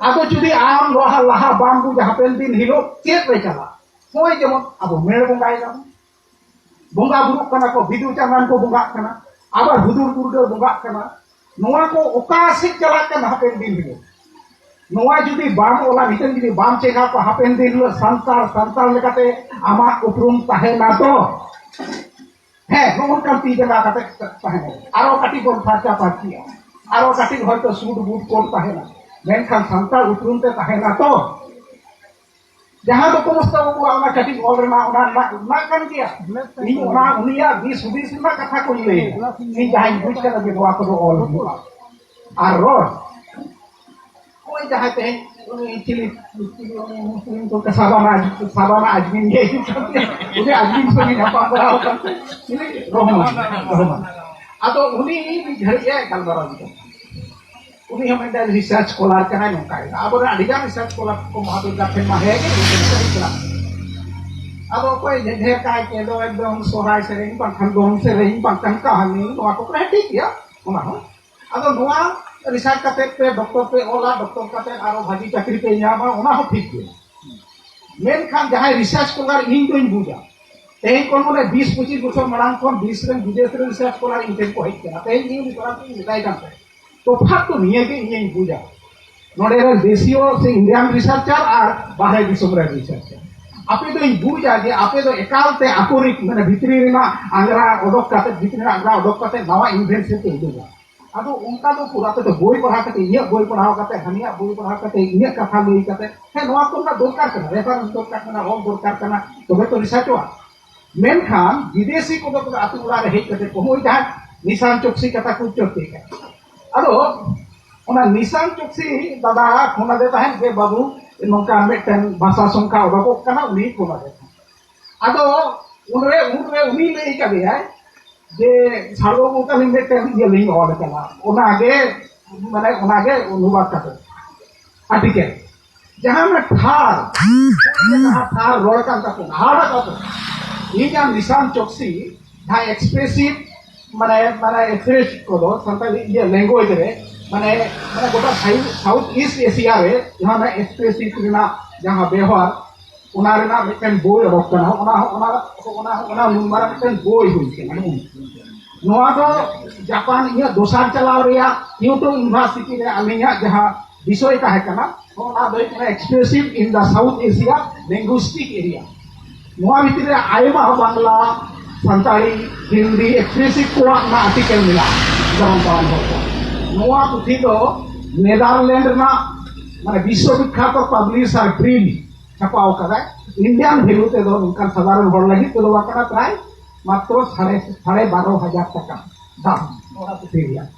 ᱟᱫᱚ ᱡᱩᱫᱤ ᱟᱢ ᱞᱟᱦᱟ ᱞᱟᱦᱟ ᱵᱟᱢ ᱵᱩᱡᱟ, ᱦᱟᱯᱮᱱ ᱫᱤᱱ ᱦᱤᱞᱳᱜ ᱪᱮᱫ ᱨᱮ ᱪᱟᱞᱟᱜ? ᱱᱚᱜᱼᱚᱭ ᱡᱮᱢᱚᱱ ᱟᱵᱚ ᱢᱮᱲ ᱵᱚᱸᱜᱟᱭ ᱫᱟᱵᱚᱱ, ᱵᱚᱸᱜᱟ ᱵᱩᱨᱩᱜ ᱠᱟᱱᱟ ᱠᱚ, ᱵᱤᱫᱩ ᱪᱟᱸᱫᱟᱱ ᱠᱚ ᱵᱚᱸᱜᱟᱜ ᱠᱟᱱᱟ, ᱟᱵᱟᱨ ᱦᱩᱫᱩᱲ ᱫᱩᱨᱜᱟᱹ ᱵᱚᱸᱜᱟᱜ ᱠᱟᱱᱟ᱾ ᱱᱚᱣᱟ ᱠᱚ ᱚᱠᱟ ᱥᱮᱫ ᱪᱟᱞᱟᱜ ᱠᱟᱱᱟ ᱦᱟᱯᱮᱱ ᱫᱤᱱ ᱦᱤᱞᱳᱜ? ᱱᱚᱣᱟ ᱡᱩᱫᱤ ᱵᱟᱢ ᱚᱞᱟ, ᱱᱤᱛᱚᱝ ᱡᱩᱫᱤ ᱵᱟᱢ ᱪᱮᱸᱜᱷᱟᱣᱟ, ᱦᱟᱯᱮᱱ ᱫᱤᱱ ᱦᱤᱞᱳᱜ ᱥᱟᱱᱛᱟᱲ, ᱥᱟᱱᱛᱟᱲ ᱞᱮᱠᱟᱛᱮ ᱟᱢᱟᱜ ᱩᱯᱨᱩᱢ ᱛᱟᱦᱮᱱᱟ ᱛᱚ? ᱦᱮᱸ, ᱱᱚᱜᱼᱚ ᱱᱚᱝᱠᱟᱱ ᱛᱤ ᱡᱟᱸᱜᱟ ᱠᱟᱛᱮ ᱛᱟᱦᱮᱱᱟ᱾ ᱟᱨᱚ ᱠᱟᱹᱴᱤᱡ ᱵᱚᱱ ᱯᱷᱟᱨᱪᱟ ᱯᱷᱟᱨᱪᱤᱜᱼᱟ, ᱟᱨᱚ ᱠᱟᱹᱴᱤᱡ ᱦᱚᱭᱛᱳ ᱥᱩᱴ ᱵᱩᱴ ᱠᱚ ᱛᱟᱦᱮᱱᱟ, ᱢᱮᱱᱠᱷᱟᱱ ᱥᱟᱱᱛᱟᱲ ᱩᱯᱨᱩᱢ ᱛᱮ ᱛᱟᱦᱮᱱᱟ ᱛᱚ? ᱡᱟᱦᱟᱸ ᱫᱚ ᱠᱚᱢᱚᱥᱛᱟ ᱵᱟᱵᱩᱣᱟᱜ ᱚᱱᱟ ᱠᱟᱹᱴᱤᱡ ᱚᱞ ᱨᱮᱱᱟᱜ ᱚᱱᱟ ᱨᱮᱱᱟᱜ ᱚᱱᱟ ᱠᱟᱱ ᱜᱮᱭᱟ᱾ ᱤᱧ ᱚᱱᱟ ᱩᱱᱤᱭᱟᱜ ᱫᱤᱥ ᱦᱩᱫᱤᱥ ᱨᱮᱱᱟᱜ ᱠᱟᱛᱷᱟ ᱠᱚᱧ ᱞᱟᱹᱭᱟ᱾ ᱤᱧ ᱡᱟᱦᱟᱸᱧ ᱵᱩᱡᱽ ᱠᱟᱫᱟ ᱡᱮ ᱱᱚᱣᱟ ᱠᱚᱫᱚ ᱚᱞ ᱦᱩᱭᱩᱜᱼᱟ᱾ ᱟᱨ ᱨᱚᱲ, ᱱᱚᱜᱼᱚᱭ ᱡᱟᱦᱟᱸᱭ ᱛᱮᱦᱮᱧ ᱩᱱᱤ ᱪᱤᱞᱤ, ᱪᱤᱞᱤ ᱩᱱᱤ ᱢᱩᱥᱞᱤᱢ ᱠᱚ ᱥᱟᱵᱟᱱᱟ, ᱥᱟᱵᱟᱱᱟ ᱟᱡᱢᱤᱱ ᱜᱮ ᱦᱤᱡᱩᱜ ᱠᱟᱱ ᱛᱮ, ᱩᱱᱤ ᱟᱡᱢᱤᱱ ᱥᱚᱸᱜᱮ ᱧᱟᱯᱟᱢ ᱵᱟᱲᱟ ᱟᱠᱟᱱ ᱛᱮ, ᱪᱤᱞᱤ ᱨᱚᱦᱢᱟᱱ, ᱨᱚᱦᱢᱟᱱ᱾ ᱟᱫᱚ ᱩᱱᱤ ᱢᱤᱫ ᱜᱷᱟᱹᱲᱤᱡ ᱮ ᱜᱟᱞᱢᱟᱨᱟᱣ ᱠᱮᱫᱟ᱾ ᱩᱱᱤ ᱦᱚᱸ ᱢᱤᱫᱴᱮᱱ ᱨᱤᱥᱟᱨᱪ ᱥᱠᱚᱞᱟᱨ ᱠᱟᱱᱟᱭ, ᱱᱚᱝᱠᱟ ᱜᱮ᱾ ᱟᱵᱚᱨᱮᱱ ᱟᱹᱰᱤ ᱜᱟᱱ ᱨᱤᱥᱟᱨᱪ ᱥᱠᱚᱞᱟᱨ ᱠᱚ ᱢᱚᱦᱟᱫᱮᱵ ᱜᱟᱨ ᱴᱷᱮᱱ ᱢᱟ ᱦᱮᱸ ᱜᱮ ᱨᱤᱥᱟᱨᱪ ᱠᱟᱱᱟ᱾ ᱟᱫᱚ ᱚᱠᱚᱭ ᱰᱷᱮᱨ ᱠᱟᱭᱛᱮ ᱫᱚ ᱮᱠᱫᱚᱢ ᱥᱚᱦᱨᱟᱭ ᱥᱮᱨᱮᱧ, ᱵᱟᱝᱠᱷᱟᱱ ᱫᱚᱝ ᱥᱮᱨᱮᱧ, ᱵᱟᱝᱠᱷᱟᱱ ᱠᱟᱹᱦᱱᱤ, ᱱᱚᱣᱟ ᱠᱚ ᱯᱨᱟᱭ ᱴᱷᱤᱠ ᱜᱮᱭᱟ, ᱚᱱᱟ ᱦᱚᱸ᱾ ᱟᱫᱚ ᱱᱚᱣᱟ ᱨᱤᱥᱟᱨᱪ ᱠᱟᱛᱮ ᱯᱮ ᱰᱚᱠᱴᱚᱨ ᱯᱮ ᱚᱞᱟ, ᱰᱚᱠᱴᱚᱨ ᱠᱟᱛᱮ ᱟᱨᱚ ᱵᱷᱟᱹᱜᱤ ᱪᱟᱹᱠᱨᱤ ᱯᱮ ᱧᱟᱢᱟ, ᱚᱱᱟ ᱦᱚᱸ ᱴᱷᱤᱠ ᱜᱮᱭᱟ᱾ ᱢᱮᱱᱠᱷᱟᱱ ᱡᱟᱦᱟᱸᱭ ᱨᱤᱥᱟᱨᱪ ᱥᱠᱚᱞᱟᱨ ᱤᱧ ᱫᱚᱧ ᱵᱩᱡᱟ, ᱛᱮᱦᱮᱧ ᱠᱷᱚᱱ ᱢᱟᱱᱮ ᱵᱤᱥ ᱯᱚᱸᱪᱤᱥ ᱵᱚᱪᱷᱚᱨ ᱢᱟᱲᱟᱝ ᱠᱷᱚᱱ ᱵᱤᱥ ᱨᱮᱱ ᱵᱤᱫᱮᱥ ᱨᱮᱱ ᱨᱤᱥᱟᱨᱪ ᱥᱠᱚᱞᱟᱨ ᱤᱧ ᱴᱷᱮᱱ ᱠᱚ ᱦᱮᱡ ᱠᱟᱱᱟ, ᱛᱮᱦᱮᱧ ᱤᱧ ᱩᱱᱤ ᱠᱚᱲᱟ ᱠᱚᱧ ᱢᱮᱛᱟᱭ ᱠᱟᱱ ᱛᱟᱦᱮᱸᱫ, ᱛᱚᱯᱷᱟᱛ ᱫᱚ ᱱᱤᱭᱟᱹ ᱜᱮ ᱤᱧᱤᱧ ᱵᱩᱡᱟ᱾ ᱱᱚᱰᱮ ᱨᱮᱱ ᱫᱮᱥᱤᱭᱚ ᱥᱮ ᱤᱱᱰᱤᱭᱟᱱ ᱨᱤᱥᱟᱨᱪᱟᱨ ᱟᱨ ᱵᱟᱦᱨᱮ ᱫᱤᱥᱚᱢ ᱨᱮᱱ ᱨᱤᱥᱟᱨᱪᱟᱨ, ᱟᱯᱮ ᱫᱚᱧ ᱵᱩᱡᱟ ᱡᱮ ᱟᱯᱮ ᱫᱚ ᱮᱠᱟᱞ ᱛᱮ ᱟᱠᱚ ᱨᱤ-, ᱢᱟᱱᱮ ᱵᱷᱤᱛᱨᱤ ᱨᱮᱱᱟᱜ ᱟᱝᱜᱽᱨᱟ ᱚᱰᱚᱠ ᱠᱟᱛᱮ, ᱵᱷᱤᱛᱨᱤ ᱨᱮᱱᱟᱜ ᱟᱝᱜᱽᱨᱟ ᱚᱰᱚᱠ ᱠᱟᱛᱮ ᱱᱟᱣᱟ ᱤᱱᱵᱷᱮᱱᱥᱚᱱ ᱯᱮ ᱩᱰᱩᱠᱟ᱾ ᱟᱫᱚ ᱚᱱᱠᱟ ᱫᱚ ᱯᱩᱨᱟᱹ ᱟᱯᱮ ᱫᱚ ᱵᱳᱭ ᱯᱟᱲᱦᱟᱣ ᱠᱟᱛᱮ, ᱤᱧᱟᱹᱜ ᱵᱳᱭ ᱯᱟᱲᱦᱟᱣ ᱠᱟᱛᱮ, ᱦᱟᱹᱱᱤᱭᱟᱜ ᱵᱳᱭ ᱯᱟᱲᱦᱟᱣ ᱠᱟᱛᱮ, ᱤᱧᱟᱹᱜ ᱠᱟᱛᱷᱟ ᱞᱟᱹᱭ ᱠᱟᱛᱮ, ᱦᱮᱸ, ᱱᱚᱣᱟ ᱠᱚᱨᱮᱱᱟᱜ ᱫᱚᱨᱠᱟᱨ ᱠᱟᱱᱟ, ᱨᱮᱯᱷᱟᱨᱮᱱᱥ ᱫᱚᱨᱠᱟᱨ ᱠᱟᱱᱟ, ᱚᱞ ᱫᱚᱨᱠᱟᱨ ᱠᱟᱱᱟ, ᱛᱚᱵᱮ ᱛᱚ ᱨᱤᱥᱟᱨᱪᱚᱜᱼᱟ᱾ ᱢᱮᱱᱠᱷᱟᱱ ᱵᱤᱫᱮᱥᱤ ᱠᱚᱫᱚ ᱟᱹᱛᱩ ᱚᱲᱟᱜ ᱨᱮ ᱦᱮᱡ ᱠᱟᱛᱮ ᱠᱚ ᱦᱳᱭ ᱡᱟᱦᱟᱸ ᱱᱤᱥᱟᱱ ᱪᱚᱠᱥᱤ ᱠᱟᱛᱷᱟ ᱠᱚ ᱪᱚᱨᱪᱟᱭ ᱠᱟᱱᱟ᱾ ᱟᱫᱚ ᱚᱱᱟ ᱱᱤᱥᱟᱱ ᱪᱚᱠᱥᱤ ᱫᱟᱫᱟ ᱯᱷᱳᱱ ᱟᱫᱮ ᱛᱟᱦᱮᱸᱫ ᱡᱮ, "ᱵᱟᱹᱵᱩ, ᱱᱚᱝᱠᱟ ᱢᱤᱫᱴᱮᱱ ᱵᱷᱟᱥᱟ ᱥᱚᱝᱠᱷᱟ ᱚᱰᱚᱠᱚᱜ ᱠᱟᱱᱟ", ᱩᱱᱤ ᱯᱷᱳᱱ ᱟᱫᱮ ᱛᱟᱦᱮᱸᱫ᱾ ᱟᱫᱚ ᱩᱱᱨᱮ, ᱩᱱᱨᱮ ᱩᱱᱤ ᱞᱟᱹᱭ ᱠᱟᱫᱮᱭᱟᱭ ᱡᱮ ᱥᱟᱨᱵᱚᱵᱷᱳᱣᱢᱚᱛᱟ ᱞᱤᱧ ᱢᱤᱫᱴᱮᱱ ᱤᱭᱟᱹ ᱞᱤᱧ ᱚᱞ ᱠᱟᱫᱟ, ᱚᱱᱟᱜᱮ, ᱢᱟᱱᱮ ᱚᱱᱟᱜᱮ ᱚᱱᱩᱵᱟᱫ ᱠᱟᱛᱮ ᱟᱨᱴᱤᱠᱮᱞ᱾ ᱡᱟᱦᱟᱸ ᱚᱱᱟ ᱴᱷᱟᱨ, ᱡᱟᱦᱟᱸ ᱴᱷᱟᱨ ᱨᱚᱲ ᱠᱟᱱ ᱛᱟᱠᱚ, ᱦᱟᱦᱟᱲᱟ ᱠᱟᱛᱮ, ᱤᱧ ᱟᱨ ᱱᱤᱥᱟᱱ ᱪᱚᱠᱥᱤ ᱡᱟᱦᱟᱸ ᱮᱠᱥᱯᱨᱮᱥᱤᱵᱷ, ᱢᱟᱱᱮ, ᱢᱟᱱᱮ ᱮᱠᱥᱯᱨᱮᱥ ᱠᱚᱫᱚ ᱥᱟᱱᱛᱟᱲᱤ ᱤᱭᱟᱹ ᱞᱮᱝᱜᱩᱭᱮᱡᱽ ᱨᱮ, ᱢᱟᱱᱮ, ᱢᱟᱱᱮ ᱜᱚᱴᱟ ᱥᱟᱭᱩ-, ᱥᱟᱣᱩᱛᱷ ᱤᱥᱴ ᱮᱥᱤᱭᱟ ᱨᱮ ᱡᱟᱦᱟᱸ ᱚᱱᱟ ᱮᱠᱥᱯᱨᱮᱥᱤᱵᱷ ᱨᱮᱱᱟᱜ ᱡᱟᱦᱟᱸ ᱵᱮᱣᱦᱟᱨ, ᱚᱱᱟ ᱨᱮᱱᱟᱜ ᱢᱤᱫᱴᱮᱱ ᱵᱳᱭ ᱚᱰᱚᱠ ᱠᱟᱱᱟ, ᱚᱱᱟ, ᱚᱱᱟ, ᱚᱱᱟ, ᱚᱱᱟ ᱱᱩᱱ ᱢᱟᱨᱟᱝ ᱢᱤᱫᱴᱮᱱ ᱵᱳᱭ ᱦᱩᱭ ᱠᱟᱱᱟ᱾ ᱱᱚᱣᱟ ᱫᱚ ᱡᱟᱯᱟᱱ ᱤᱧᱟᱹᱜ ᱫᱚᱥᱟᱨ ᱪᱟᱞᱟᱣ ᱨᱮᱭᱟᱜ ᱠᱤᱭᱳᱴᱳ ᱤᱭᱩᱱᱤᱵᱷᱟᱨᱥᱤᱴᱤ ᱨᱮ ᱟᱹᱞᱤᱧᱟᱜ ᱡᱟᱦᱟᱸ ᱵᱤᱥᱚᱭ ᱛᱟᱦᱮᱸ ᱠᱟᱱᱟ, ᱚᱱᱟ ᱫᱚ ᱦᱩᱭᱩᱜ ᱠᱟᱱᱟ Expressive in the South Asia Linguistic Area᱾ ᱱᱚᱣᱟ ᱵᱷᱤᱛᱤᱨ ᱨᱮ ᱟᱭᱢᱟ ᱵᱟᱝᱞᱟ, ᱥᱟᱱᱛᱟᱲᱤ, ᱦᱤᱱᱫᱤ ᱮᱠᱥᱯᱨᱮᱥᱤᱵᱷ ᱠᱚᱣᱟᱜ ᱨᱮᱱᱟᱜ ᱟᱨᱴᱤᱠᱮᱞ ᱢᱮᱱᱟᱜᱼᱟ᱾ ᱡᱮᱢᱚᱱ ᱯᱟᱲᱦᱟᱱ ᱦᱚᱲ ᱠᱚ, ᱱᱚᱣᱟ ᱯᱩᱛᱷᱤ ᱫᱚ ᱱᱮᱫᱟᱨᱞᱮᱱᱰ ᱨᱮᱱᱟᱜ, ᱢᱟᱱᱮ, ᱵᱤᱥᱥᱚ ᱵᱤᱠᱠᱷᱟᱛᱚ ᱯᱟᱵᱽᱞᱤᱥᱟᱨ ᱵᱨᱤᱞ ᱪᱷᱟᱯᱟᱣ ᱠᱟᱫᱟᱭ᱾ ᱤᱱᱰᱤᱭᱟᱱ ᱵᱷᱮᱞᱩ ᱛᱮᱫᱚ ᱱᱚᱝᱠᱟᱱ ᱥᱟᱫᱷᱟᱨᱚᱱ ᱦᱚᱲ ᱞᱟᱹᱜᱤᱫ ᱛᱮᱫᱚ ᱵᱟᱝ ᱠᱟᱱᱟ, ᱯᱨᱟᱭ ᱢᱟᱛᱨᱚ ᱥᱟᱲᱮ, ᱥᱟᱲᱮ ᱵᱟᱨᱚ ᱦᱟᱡᱟᱨ ᱴᱟᱠᱟ ᱫᱟᱢ ᱚᱱᱟ ᱯᱩᱛᱷᱤ ᱨᱮᱭᱟᱜ᱾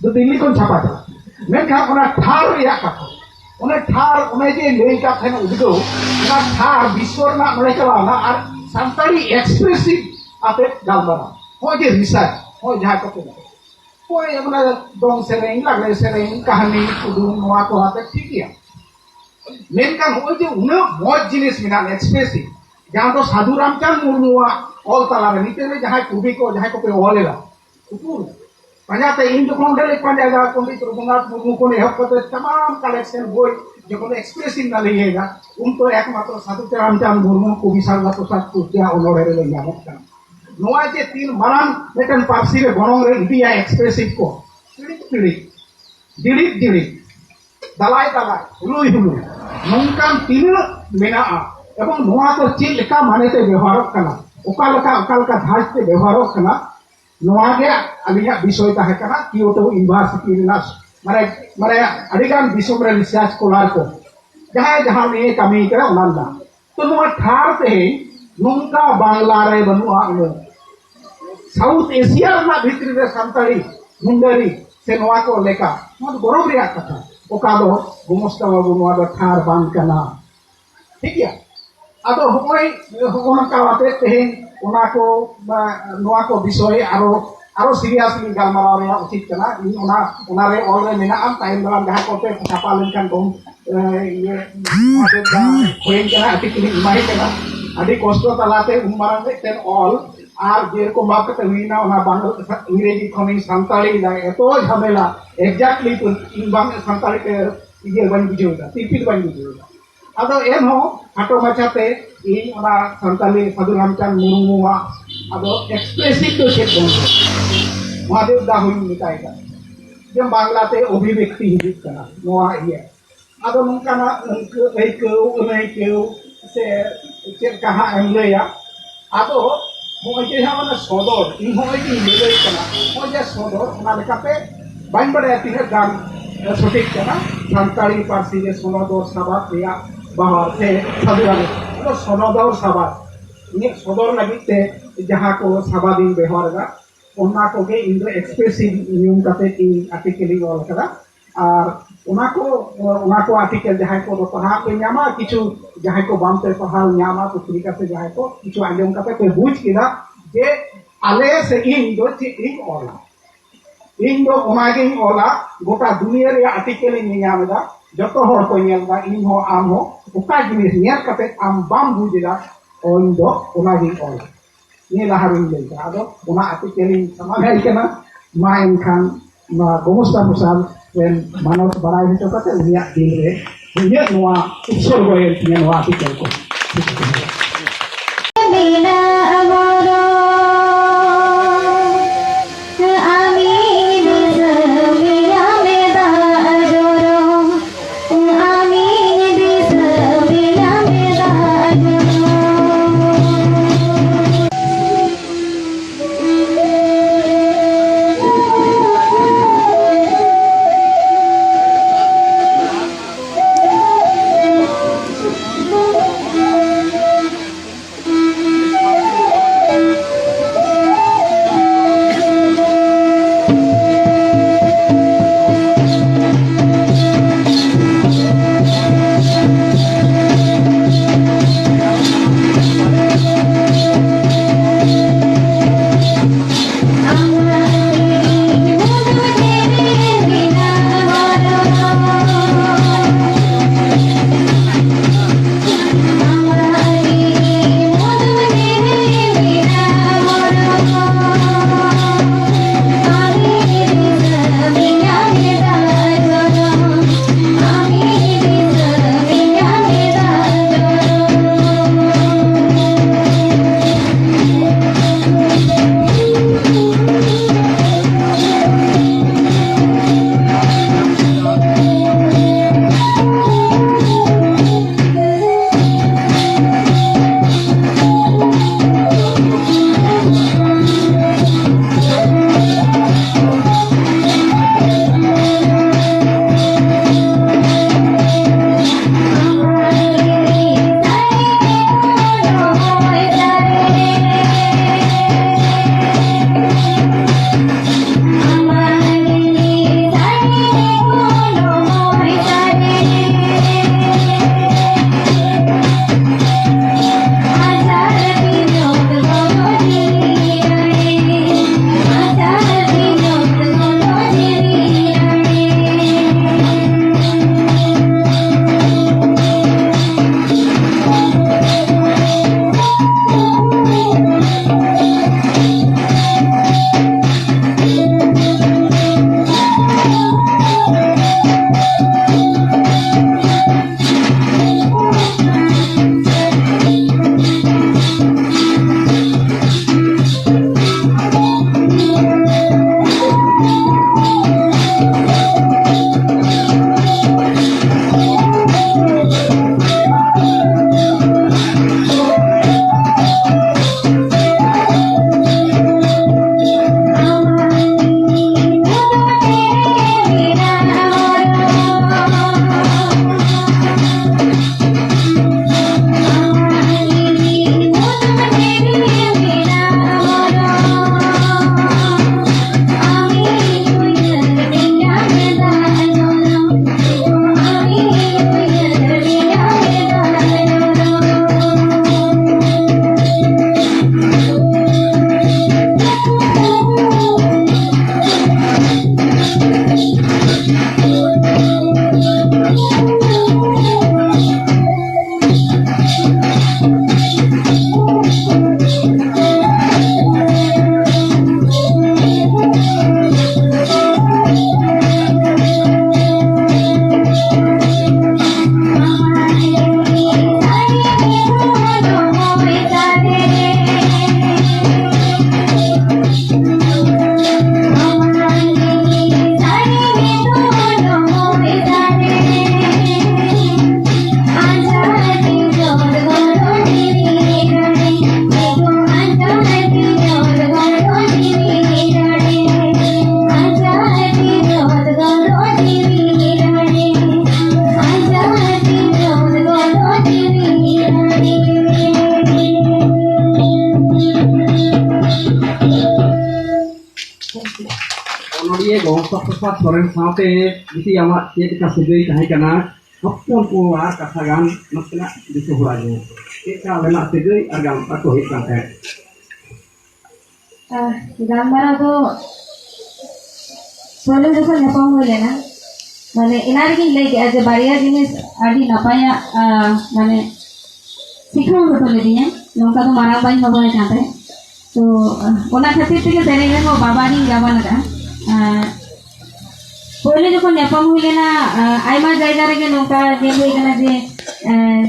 ᱫᱚ ᱫᱤᱞᱞᱤ ᱠᱷᱚᱱ ᱪᱷᱟᱯᱟ ᱪᱟᱞᱟᱜ ᱠᱟᱱᱟ᱾ ᱢᱮᱱᱠᱷᱟᱱ ᱚᱱᱟ ᱴᱷᱟᱨ ᱨᱮᱭᱟᱜ ᱠᱟᱛᱷᱟ, ᱚᱱᱟ ᱴᱷᱟᱨ, ᱚᱱᱮ ᱡᱮ ᱞᱟᱹᱭ ᱠᱟᱜ ᱛᱟᱦᱮᱱ ᱩᱫᱽᱜᱟᱹᱣ, ᱚᱱᱟ ᱴᱷᱟᱨ ᱵᱤᱥᱥᱚ ᱨᱮᱱᱟᱜ ᱱᱚᱰᱮ ᱪᱟᱞᱟᱣ ᱮᱱᱟ ᱟᱨ ᱥᱟᱱᱛᱟᱲᱤ ᱮᱠᱥᱯᱨᱮᱥᱤᱵᱷ ᱟᱛᱮ ᱜᱟᱞᱢᱟᱨᱟᱣ᱾ ᱱᱚᱜᱼᱚᱭ ᱡᱮ ᱨᱤᱥᱟᱨᱪ, ᱱᱚᱜᱼᱚᱭ ᱡᱟᱦᱟᱸ ᱠᱚ ᱛᱮ, ᱦᱳᱭ, ᱚᱱᱟ ᱫᱚᱝ ᱥᱮᱨᱮᱧ, ᱞᱟᱜᱽᱲᱮ ᱥᱮᱨᱮᱧ, ᱠᱟᱹᱦᱱᱤ, ᱠᱩᱫᱩᱢ, ᱱᱚᱣᱟ ᱠᱚ ᱟᱛᱮ ᱴᱷᱤᱠ ᱜᱮᱭᱟ᱾ ᱢᱮᱱᱠᱷᱟᱱ ᱱᱚᱜᱼᱚᱭ ᱡᱮ ᱩᱱᱟᱹᱜ ᱢᱚᱡᱽ ᱡᱤᱱᱤᱥ ᱢᱮᱱᱟᱜᱼᱟ, ᱮᱠᱥᱯᱨᱮᱥᱤᱵᱷ, ᱡᱟᱦᱟᱸ ᱫᱚ ᱥᱟᱹᱫᱷᱩ ᱨᱟᱢᱪᱟᱸᱫᱽ ᱢᱩᱨᱢᱩᱣᱟᱜ ᱚᱞ ᱛᱟᱞᱟᱨᱮ ᱱᱤᱛᱚᱜ ᱨᱮ ᱡᱟᱦᱟᱸᱭ ᱠᱚᱵᱤ ᱠᱚ, ᱡᱟᱦᱟᱸᱭ ᱠᱚᱯᱮ ᱚᱞ ᱮᱫᱟ, ᱩᱠᱩᱨ? ᱯᱟᱸᱡᱟᱛᱮ ᱤᱧ ᱡᱚᱠᱷᱚᱱ ᱚᱸᱰᱮ ᱞᱮ ᱯᱟᱸᱡᱟᱭᱮᱫᱟ, ᱯᱚᱱᱰᱤᱛ ᱨᱚᱜᱷᱩᱱᱟᱛᱷ ᱢᱩᱨᱢᱩ ᱠᱷᱚᱱ ᱮᱦᱚᱵ ᱠᱟᱛᱮ ᱛᱟᱢᱟᱢ ᱠᱟᱞᱮᱠᱥᱚᱱ ᱵᱳᱭ ᱡᱚᱠᱷᱚᱱ ᱮᱠᱥᱯᱨᱮᱥᱤᱵᱷ ᱨᱮᱱᱟᱜ ᱞᱮ ᱤᱭᱟᱹᱭᱮᱫᱟ, ᱩᱱ ᱛᱚ ᱮᱠᱢᱟᱛᱨᱚ ᱥᱟᱹᱫᱷᱩ ᱨᱟᱢᱪᱟᱸᱫᱽ ᱢᱩᱨᱢᱩ, ᱠᱚᱵᱤ ᱥᱟᱨᱚᱫᱟ ᱯᱨᱚᱥᱟᱫᱽ ᱠᱩᱨᱡᱟ ᱚᱱᱚᱲᱦᱮ ᱨᱮᱞᱮ ᱧᱟᱢᱚᱜ ᱠᱟᱱᱟ᱾ ᱱᱚᱣᱟ ᱡᱮ ᱛᱤᱱ ᱢᱟᱨᱟᱝ ᱢᱤᱫᱴᱮᱱ ᱯᱟᱹᱨᱥᱤ ᱨᱮ ᱜᱚᱱᱚᱝ ᱨᱮ ᱤᱫᱤᱭᱟ ᱮᱠᱥᱯᱨᱮᱥᱤᱵᱷ ᱠᱚ, ᱛᱤᱲᱤᱡ ᱛᱤᱲᱤᱡ, ᱡᱤᱲᱤᱫ ᱡᱤᱲᱤᱫ, ᱫᱟᱞᱟᱭ ᱫᱟᱞᱟᱭ, ᱦᱩᱞᱩᱭ ᱦᱩᱞᱩᱭ, ᱱᱚᱝᱠᱟᱱ ᱛᱤᱱᱟᱹᱜ ᱢᱮᱱᱟᱜᱼᱟ, ᱮᱵᱚᱝ ᱱᱚᱣᱟ ᱫᱚ ᱪᱮᱫ ᱞᱮᱠᱟ ᱢᱟᱱᱮ ᱛᱮ ᱵᱮᱣᱦᱟᱨᱚᱜ ᱠᱟᱱᱟ, ᱚᱠᱟ ᱞᱮᱠᱟ, ᱚᱠᱟ ᱞᱮᱠᱟ ᱫᱷᱟᱡᱽ ᱛᱮ ᱵᱮᱣᱦᱟᱨᱚᱜ ᱠᱟᱱᱟ, ᱱᱚᱣᱟ ᱜᱮ ᱟᱹᱞᱤᱧᱟᱜ ᱵᱤᱥᱚᱭ ᱛᱟᱦᱮᱸ ᱠᱟᱱᱟ᱾ ᱠᱤᱭᱳᱴᱳ ᱤᱭᱩᱱᱤᱵᱷᱟᱨᱥᱤᱴᱤ ᱨᱮᱱᱟᱜ, ᱢᱟᱱᱮ, ᱢᱟᱱᱮ ᱟᱹᱰᱤᱜᱟᱱ ᱫᱤᱥᱚᱢ ᱨᱮ ᱨᱤᱥᱟᱨᱪ ᱥᱠᱚᱞᱟᱨ ᱠᱚ, ᱡᱟᱦᱟᱸᱭ ᱡᱟᱦᱟᱸ ᱱᱤᱭᱮ ᱠᱟᱹᱢᱤ ᱠᱟᱱᱟ, ᱚᱱᱟ ᱨᱮᱱᱟᱜ᱾ ᱛᱚ ᱱᱚᱣᱟ ᱴᱷᱟᱨ ᱛᱮᱦᱮᱧ ᱱᱚᱝᱠᱟ ᱵᱟᱝᱞᱟ ᱨᱮ ᱵᱟᱹᱱᱩᱜᱼᱟ, ᱩᱱᱟᱹᱜ ᱥᱟᱣᱩᱛᱷ ᱮᱥᱤᱭᱟ ᱨᱮᱱᱟᱜ ᱵᱷᱤᱛᱨᱤ ᱨᱮ ᱥᱟᱱᱛᱟᱲᱤ, ᱢᱩᱱᱰᱟᱨᱤ ᱥᱮ ᱱᱚᱣᱟ ᱠᱚ ᱞᱮᱠᱟ, ᱱᱚᱣᱟ ᱫᱚ ᱜᱚᱨᱚᱵᱽ ᱨᱮᱭᱟᱜ ᱠᱟᱛᱷᱟ᱾ ᱚᱠᱟ ᱫᱚ ᱜᱚᱢᱚᱥᱛᱟ ᱵᱟᱹᱵᱩ, ᱱᱚᱣᱟ ᱫᱚ ᱴᱷᱟᱨ ᱵᱟᱝ ᱠᱟᱱᱟ, ᱴᱷᱤᱠ ᱜᱮᱭᱟ? ᱟᱫᱚ ᱦᱚᱸᱜᱼᱚᱭ, ᱦᱚᱸᱜᱼᱚ ᱱᱚᱝᱠᱟ ᱟᱛᱮ ᱛᱮᱦᱮᱧ ᱚᱱᱟ ᱠᱚ, ᱱᱚᱣᱟ ᱠᱚ ᱵᱤᱥᱚᱭ ᱟᱨᱚ, ᱟᱨᱚ seriously ᱜᱟᱞᱢᱟᱨᱟᱣ ᱨᱮᱭᱟᱜ ᱩᱪᱤᱛ ᱠᱟᱱᱟ᱾ ᱤᱧ ᱚᱱᱟ, ᱚᱱᱟ ᱨᱮ ᱚᱞ ᱨᱮ ᱢᱮᱱᱟᱜᱼᱟ, ᱛᱟᱭᱚᱢ ᱫᱟᱨᱟᱢ ᱡᱟᱦᱟᱸ ᱠᱚᱛᱮ ᱪᱷᱟᱯᱟ ᱞᱮᱱᱠᱷᱟᱱ ᱵᱚᱱ, ᱮ, ᱤᱭᱟᱹ, ᱦᱩᱭᱮᱱ ᱠᱟᱱᱟ, article ᱤᱧ ᱮᱢᱟᱭ ᱠᱟᱱᱟ᱾ ᱟᱹᱰᱤ ᱠᱚᱥᱴᱚ ᱛᱟᱞᱟᱛᱮ ᱩᱱ ᱢᱟᱨᱟᱝ ᱢᱤᱫᱴᱮᱱ ᱚᱞ, ᱟᱨ ᱡᱮᱨᱚᱠᱚᱢ ᱵᱷᱟᱵ ᱠᱟᱛᱮ ᱦᱩᱭᱱᱟ, ᱚᱱᱟ ᱵᱟᱝ ᱤᱝᱨᱮᱡᱤ ᱠᱷᱚᱱᱤᱧ ᱥᱟᱱᱛᱟᱲᱤ ᱮᱫᱟ, ᱮᱛᱚ ᱡᱷᱟᱢᱮᱞᱟ, exactly ᱤᱧ ᱵᱟᱝ ᱥᱟᱱᱛᱟᱲᱤ ᱛᱮ ᱤᱭᱟᱹ ᱵᱟᱹᱧ ᱵᱩᱡᱷᱟᱹᱣ ᱮᱫᱟ, ᱛᱤᱨᱯᱤᱛ ᱵᱟᱹᱧ ᱵᱩᱡᱷᱟᱹᱣ ᱮᱫᱟ᱾ ᱟᱫᱚ ᱮᱱᱦᱚᱸ ᱠᱷᱟᱴᱚ ᱢᱟᱪᱷᱟᱛᱮ ᱤᱧ ᱚᱱᱟ ᱥᱟᱱᱛᱟᱞᱤ ᱥᱟᱹᱫᱷᱩ ᱨᱟᱢᱪᱟᱸᱫᱽ ᱢᱩᱨᱢᱩᱣᱟᱜ ᱟᱫᱚ expressive ᱫᱚ ᱪᱮᱫ ᱵᱚᱱ ᱢᱮᱛᱟᱭ? ᱢᱚᱦᱟᱫᱮᱵ ᱫᱟ ᱦᱚᱸᱧ ᱢᱮᱛᱟᱭ ᱠᱟᱱᱟ, ᱡᱮ ᱵᱟᱝᱞᱟᱛᱮ ᱚᱵᱷᱤᱵᱮᱠᱛᱤ ᱦᱤᱡᱩᱜ ᱠᱟᱱᱟ ᱱᱚᱣᱟ ᱤᱭᱟᱹ᱾ ᱟᱫᱚ ᱱᱚᱝᱠᱟᱱᱟᱜ ᱟᱹᱭᱠᱟᱹ-, ᱟᱹᱭᱠᱟᱹᱣ, ᱟᱹᱱᱟᱹᱭᱠᱟᱹᱣ ᱥᱮ ᱪᱮᱫ ᱞᱮᱠᱟ ᱦᱟᱸᱜ ᱮᱢ ᱞᱟᱹᱭᱟ? ᱟᱫᱚ ᱦᱚᱸᱜᱼᱚᱭ ᱡᱮ ᱦᱟᱸᱜ ᱚᱱᱟ ᱥᱚᱫᱚᱨ, ᱤᱧ ᱦᱚᱸᱜᱼᱚᱭ ᱡᱮᱧ ᱞᱟᱹᱭ ᱠᱟᱱᱟ, ᱦᱚᱸᱜᱼᱚᱭ ᱡᱮ ᱥᱚᱫᱚᱨ, ᱚᱱᱟ ᱞᱮᱠᱟᱛᱮ ᱵᱟᱹᱧ ᱵᱟᱲᱟᱭᱟ ᱛᱤᱱᱟᱹᱜ ᱜᱟᱱ ᱥᱚᱴᱷᱤᱠ ᱠᱟᱱᱟ᱾ ᱥᱟᱱᱛᱟᱲᱤ ᱯᱟᱹᱨᱥᱤ ᱨᱮ ᱥᱚᱱᱚᱫᱚᱨ ᱥᱟᱵᱟᱫ ᱨᱮᱭᱟᱜ ᱵᱟᱦᱟᱨ ᱥᱮ ᱥᱟᱹᱫᱷᱩ ᱨᱟᱢ᱾ ᱟᱫᱚ ᱥᱚᱱᱚᱫᱚᱨ ᱥᱟᱵᱟᱫ, ᱤᱧᱟᱹᱜ ᱥᱚᱫᱚᱨ ᱞᱟᱹᱜᱤᱫ ᱛᱮ ᱡᱟᱦᱟᱸ ᱠᱚ ᱥᱟᱵᱟᱫ ᱤᱧ ᱵᱮᱣᱦᱟᱨ ᱮᱫᱟ, ᱚᱱᱟ ᱠᱚᱜᱮ ᱤᱧ ᱫᱚ expressive ᱧᱩᱢ ᱠᱟᱛᱮ ᱤᱧ article ᱤᱧ ᱚᱞ ᱟᱠᱟᱫᱟ᱾ ᱟᱨ ᱚᱱᱟ ᱠᱚ, ᱚᱱᱟ ᱠᱚ article ᱡᱟᱦᱟᱸᱭ ᱠᱚ ᱫᱚ ᱯᱟᱲᱦᱟᱣ ᱯᱮ ᱧᱟᱢᱟ, ᱠᱤᱪᱷᱩ ᱡᱟᱦᱟᱸᱭ ᱠᱚ ᱵᱟᱝ ᱯᱮ ᱯᱟᱲᱦᱟᱣ ᱧᱟᱢᱟ, ᱯᱚᱛᱨᱤᱠᱟ ᱥᱮ ᱡᱟᱦᱟᱸᱭ ᱠᱚ ᱠᱤᱪᱷᱩ ᱟᱸᱡᱚᱢ ᱠᱟᱛᱮ ᱯᱮ ᱵᱩᱡᱽ ᱠᱮᱫᱟ ᱡᱮ ᱟᱞᱮ ᱥᱮ ᱤᱧ ᱫᱚ ᱪᱮᱫ ᱤᱧ ᱚᱞᱟ᱾ ᱤᱧ ᱫᱚ ᱚᱱᱟᱜᱤᱧ ᱚᱞᱟ, ᱜᱚᱴᱟ ᱫᱩᱱᱤᱭᱟᱹ ᱨᱮᱭᱟᱜ article ᱤᱧ ᱧᱟᱢ ᱮᱫᱟ, ᱡᱚᱛᱚ ᱦᱚᱲ ᱠᱚ ᱧᱮᱞ ᱮᱫᱟ, ᱤᱧ ᱦᱚᱸ ᱟᱢ ᱦᱚᱸ᱾ ᱚᱠᱟ ᱡᱤᱱᱤᱥ ᱧᱮᱞ ᱠᱟᱛᱮ ᱟᱢ ᱵᱟᱢ ᱵᱩᱡᱽ ᱮᱫᱟ, ᱤᱧ ᱫᱚ ᱚᱱᱟᱜᱤᱧ ᱚᱞᱟ᱾ ᱱᱤᱭᱟᱹ ᱞᱟᱦᱟ ᱨᱤᱧ ᱞᱟᱹᱭ ᱠᱟᱜᱼᱟ᱾ ᱟᱫᱚ ᱚᱱᱟ article ᱤᱧ ᱥᱟᱢᱟᱝ ᱦᱮᱡ ᱠᱟᱱᱟ᱾ ᱢᱟ ᱮᱱᱠᱷᱟᱱ ᱱᱚᱣᱟ ᱜᱚᱢᱚᱥᱛᱟ ᱯᱨᱚᱥᱟᱫᱽ ᱨᱮᱱ ᱢᱟᱱᱚᱛ ᱵᱟᱲᱟᱭ ᱦᱚᱪᱚ ᱠᱟᱛᱮ ᱩᱱᱤᱭᱟᱜ ᱫᱤᱱ ᱨᱮ ᱤᱧᱟᱹᱜ ᱱᱚᱣᱟ ᱩᱛᱥᱚᱨᱜᱚ ᱮᱱ ᱛᱤᱧᱟ ᱱᱚᱣᱟ article ᱠᱚ᱾ ᱤᱭᱟᱹ ᱜᱚᱢᱠᱮ ᱯᱨᱚᱥᱟᱫᱽ ᱥᱚᱨᱮᱱ ᱥᱟᱶᱛᱮ ᱡᱩᱫᱤ ᱟᱢᱟᱜ ᱪᱮᱫ ᱞᱮᱠᱟ ᱥᱟᱹᱜᱟᱹᱭ ᱛᱟᱦᱮᱸ ᱠᱟᱱᱟ, ᱦᱚᱯᱚᱱ ᱠᱚ ᱟᱨ ᱠᱟᱛᱷᱟ ᱜᱟᱱ ᱱᱟᱥᱮᱱᱟᱜ ᱫᱤᱥᱟᱹ ᱦᱚᱲ ᱟᱸᱡᱚᱢ᱾ ᱪᱮᱫ ᱞᱮᱠᱟ ᱟᱵᱮᱱᱟᱜ ᱥᱟᱹᱜᱟᱹᱭ ᱟᱨ ᱜᱟᱱ ᱠᱚ ᱦᱩᱭᱩᱜ ᱠᱟᱱ ᱛᱟᱦᱮᱸᱫ? ᱟᱦ, ᱜᱟᱞᱢᱟᱨᱟᱣ ᱫᱚ ᱯᱳᱭᱞᱳ ᱡᱚᱠᱷᱚᱱ ᱧᱟᱯᱟᱢ ᱦᱩᱭ ᱞᱮᱱᱟ, ᱢᱟᱱᱮ, ᱮᱱᱟ ᱨᱮᱜᱮᱧ ᱞᱟᱹᱭ ᱠᱮᱜᱼᱟ ᱡᱮ ᱵᱟᱨᱭᱟ ᱡᱤᱱᱤᱥ ᱟᱹᱰᱤ ᱱᱟᱯᱟᱭᱟᱜ, ᱟᱦ, ᱢᱟᱱᱮ, ᱥᱤᱠᱷᱟᱹᱣ ᱦᱚᱴᱚ ᱞᱤᱫᱤᱧᱟ᱾ ᱱᱚᱝᱠᱟ ᱫᱚ ᱢᱟᱨᱟᱝ ᱵᱟᱹᱧ ᱦᱚᱦᱚᱭ ᱠᱟᱱ ᱛᱟᱦᱮᱸᱫ᱾ ᱛᱚ, ᱟᱦ, ᱚᱱᱟ ᱠᱷᱟᱹᱛᱤᱨ ᱛᱮᱜᱮ ᱥᱮᱨᱮᱧ ᱨᱮᱦᱚᱸ ᱵᱟᱵᱟ ᱜᱤᱧ ᱜᱟᱵᱟᱱ ᱟᱠᱟᱫᱼᱟ᱾ ᱟᱦ, ᱯᱳᱭᱞᱳ ᱡᱚᱠᱷᱚᱱ ᱧᱟᱯᱟᱢ ᱦᱩᱭ ᱞᱮᱱᱟ, ᱟᱦ, ᱟᱭᱢᱟ ᱡᱟᱭᱜᱟ ᱨᱮᱜᱮ ᱱᱚᱝᱠᱟ ᱧᱮᱞ ᱦᱩᱭ ᱠᱟᱱᱟ ᱡᱮ, ᱟᱦ,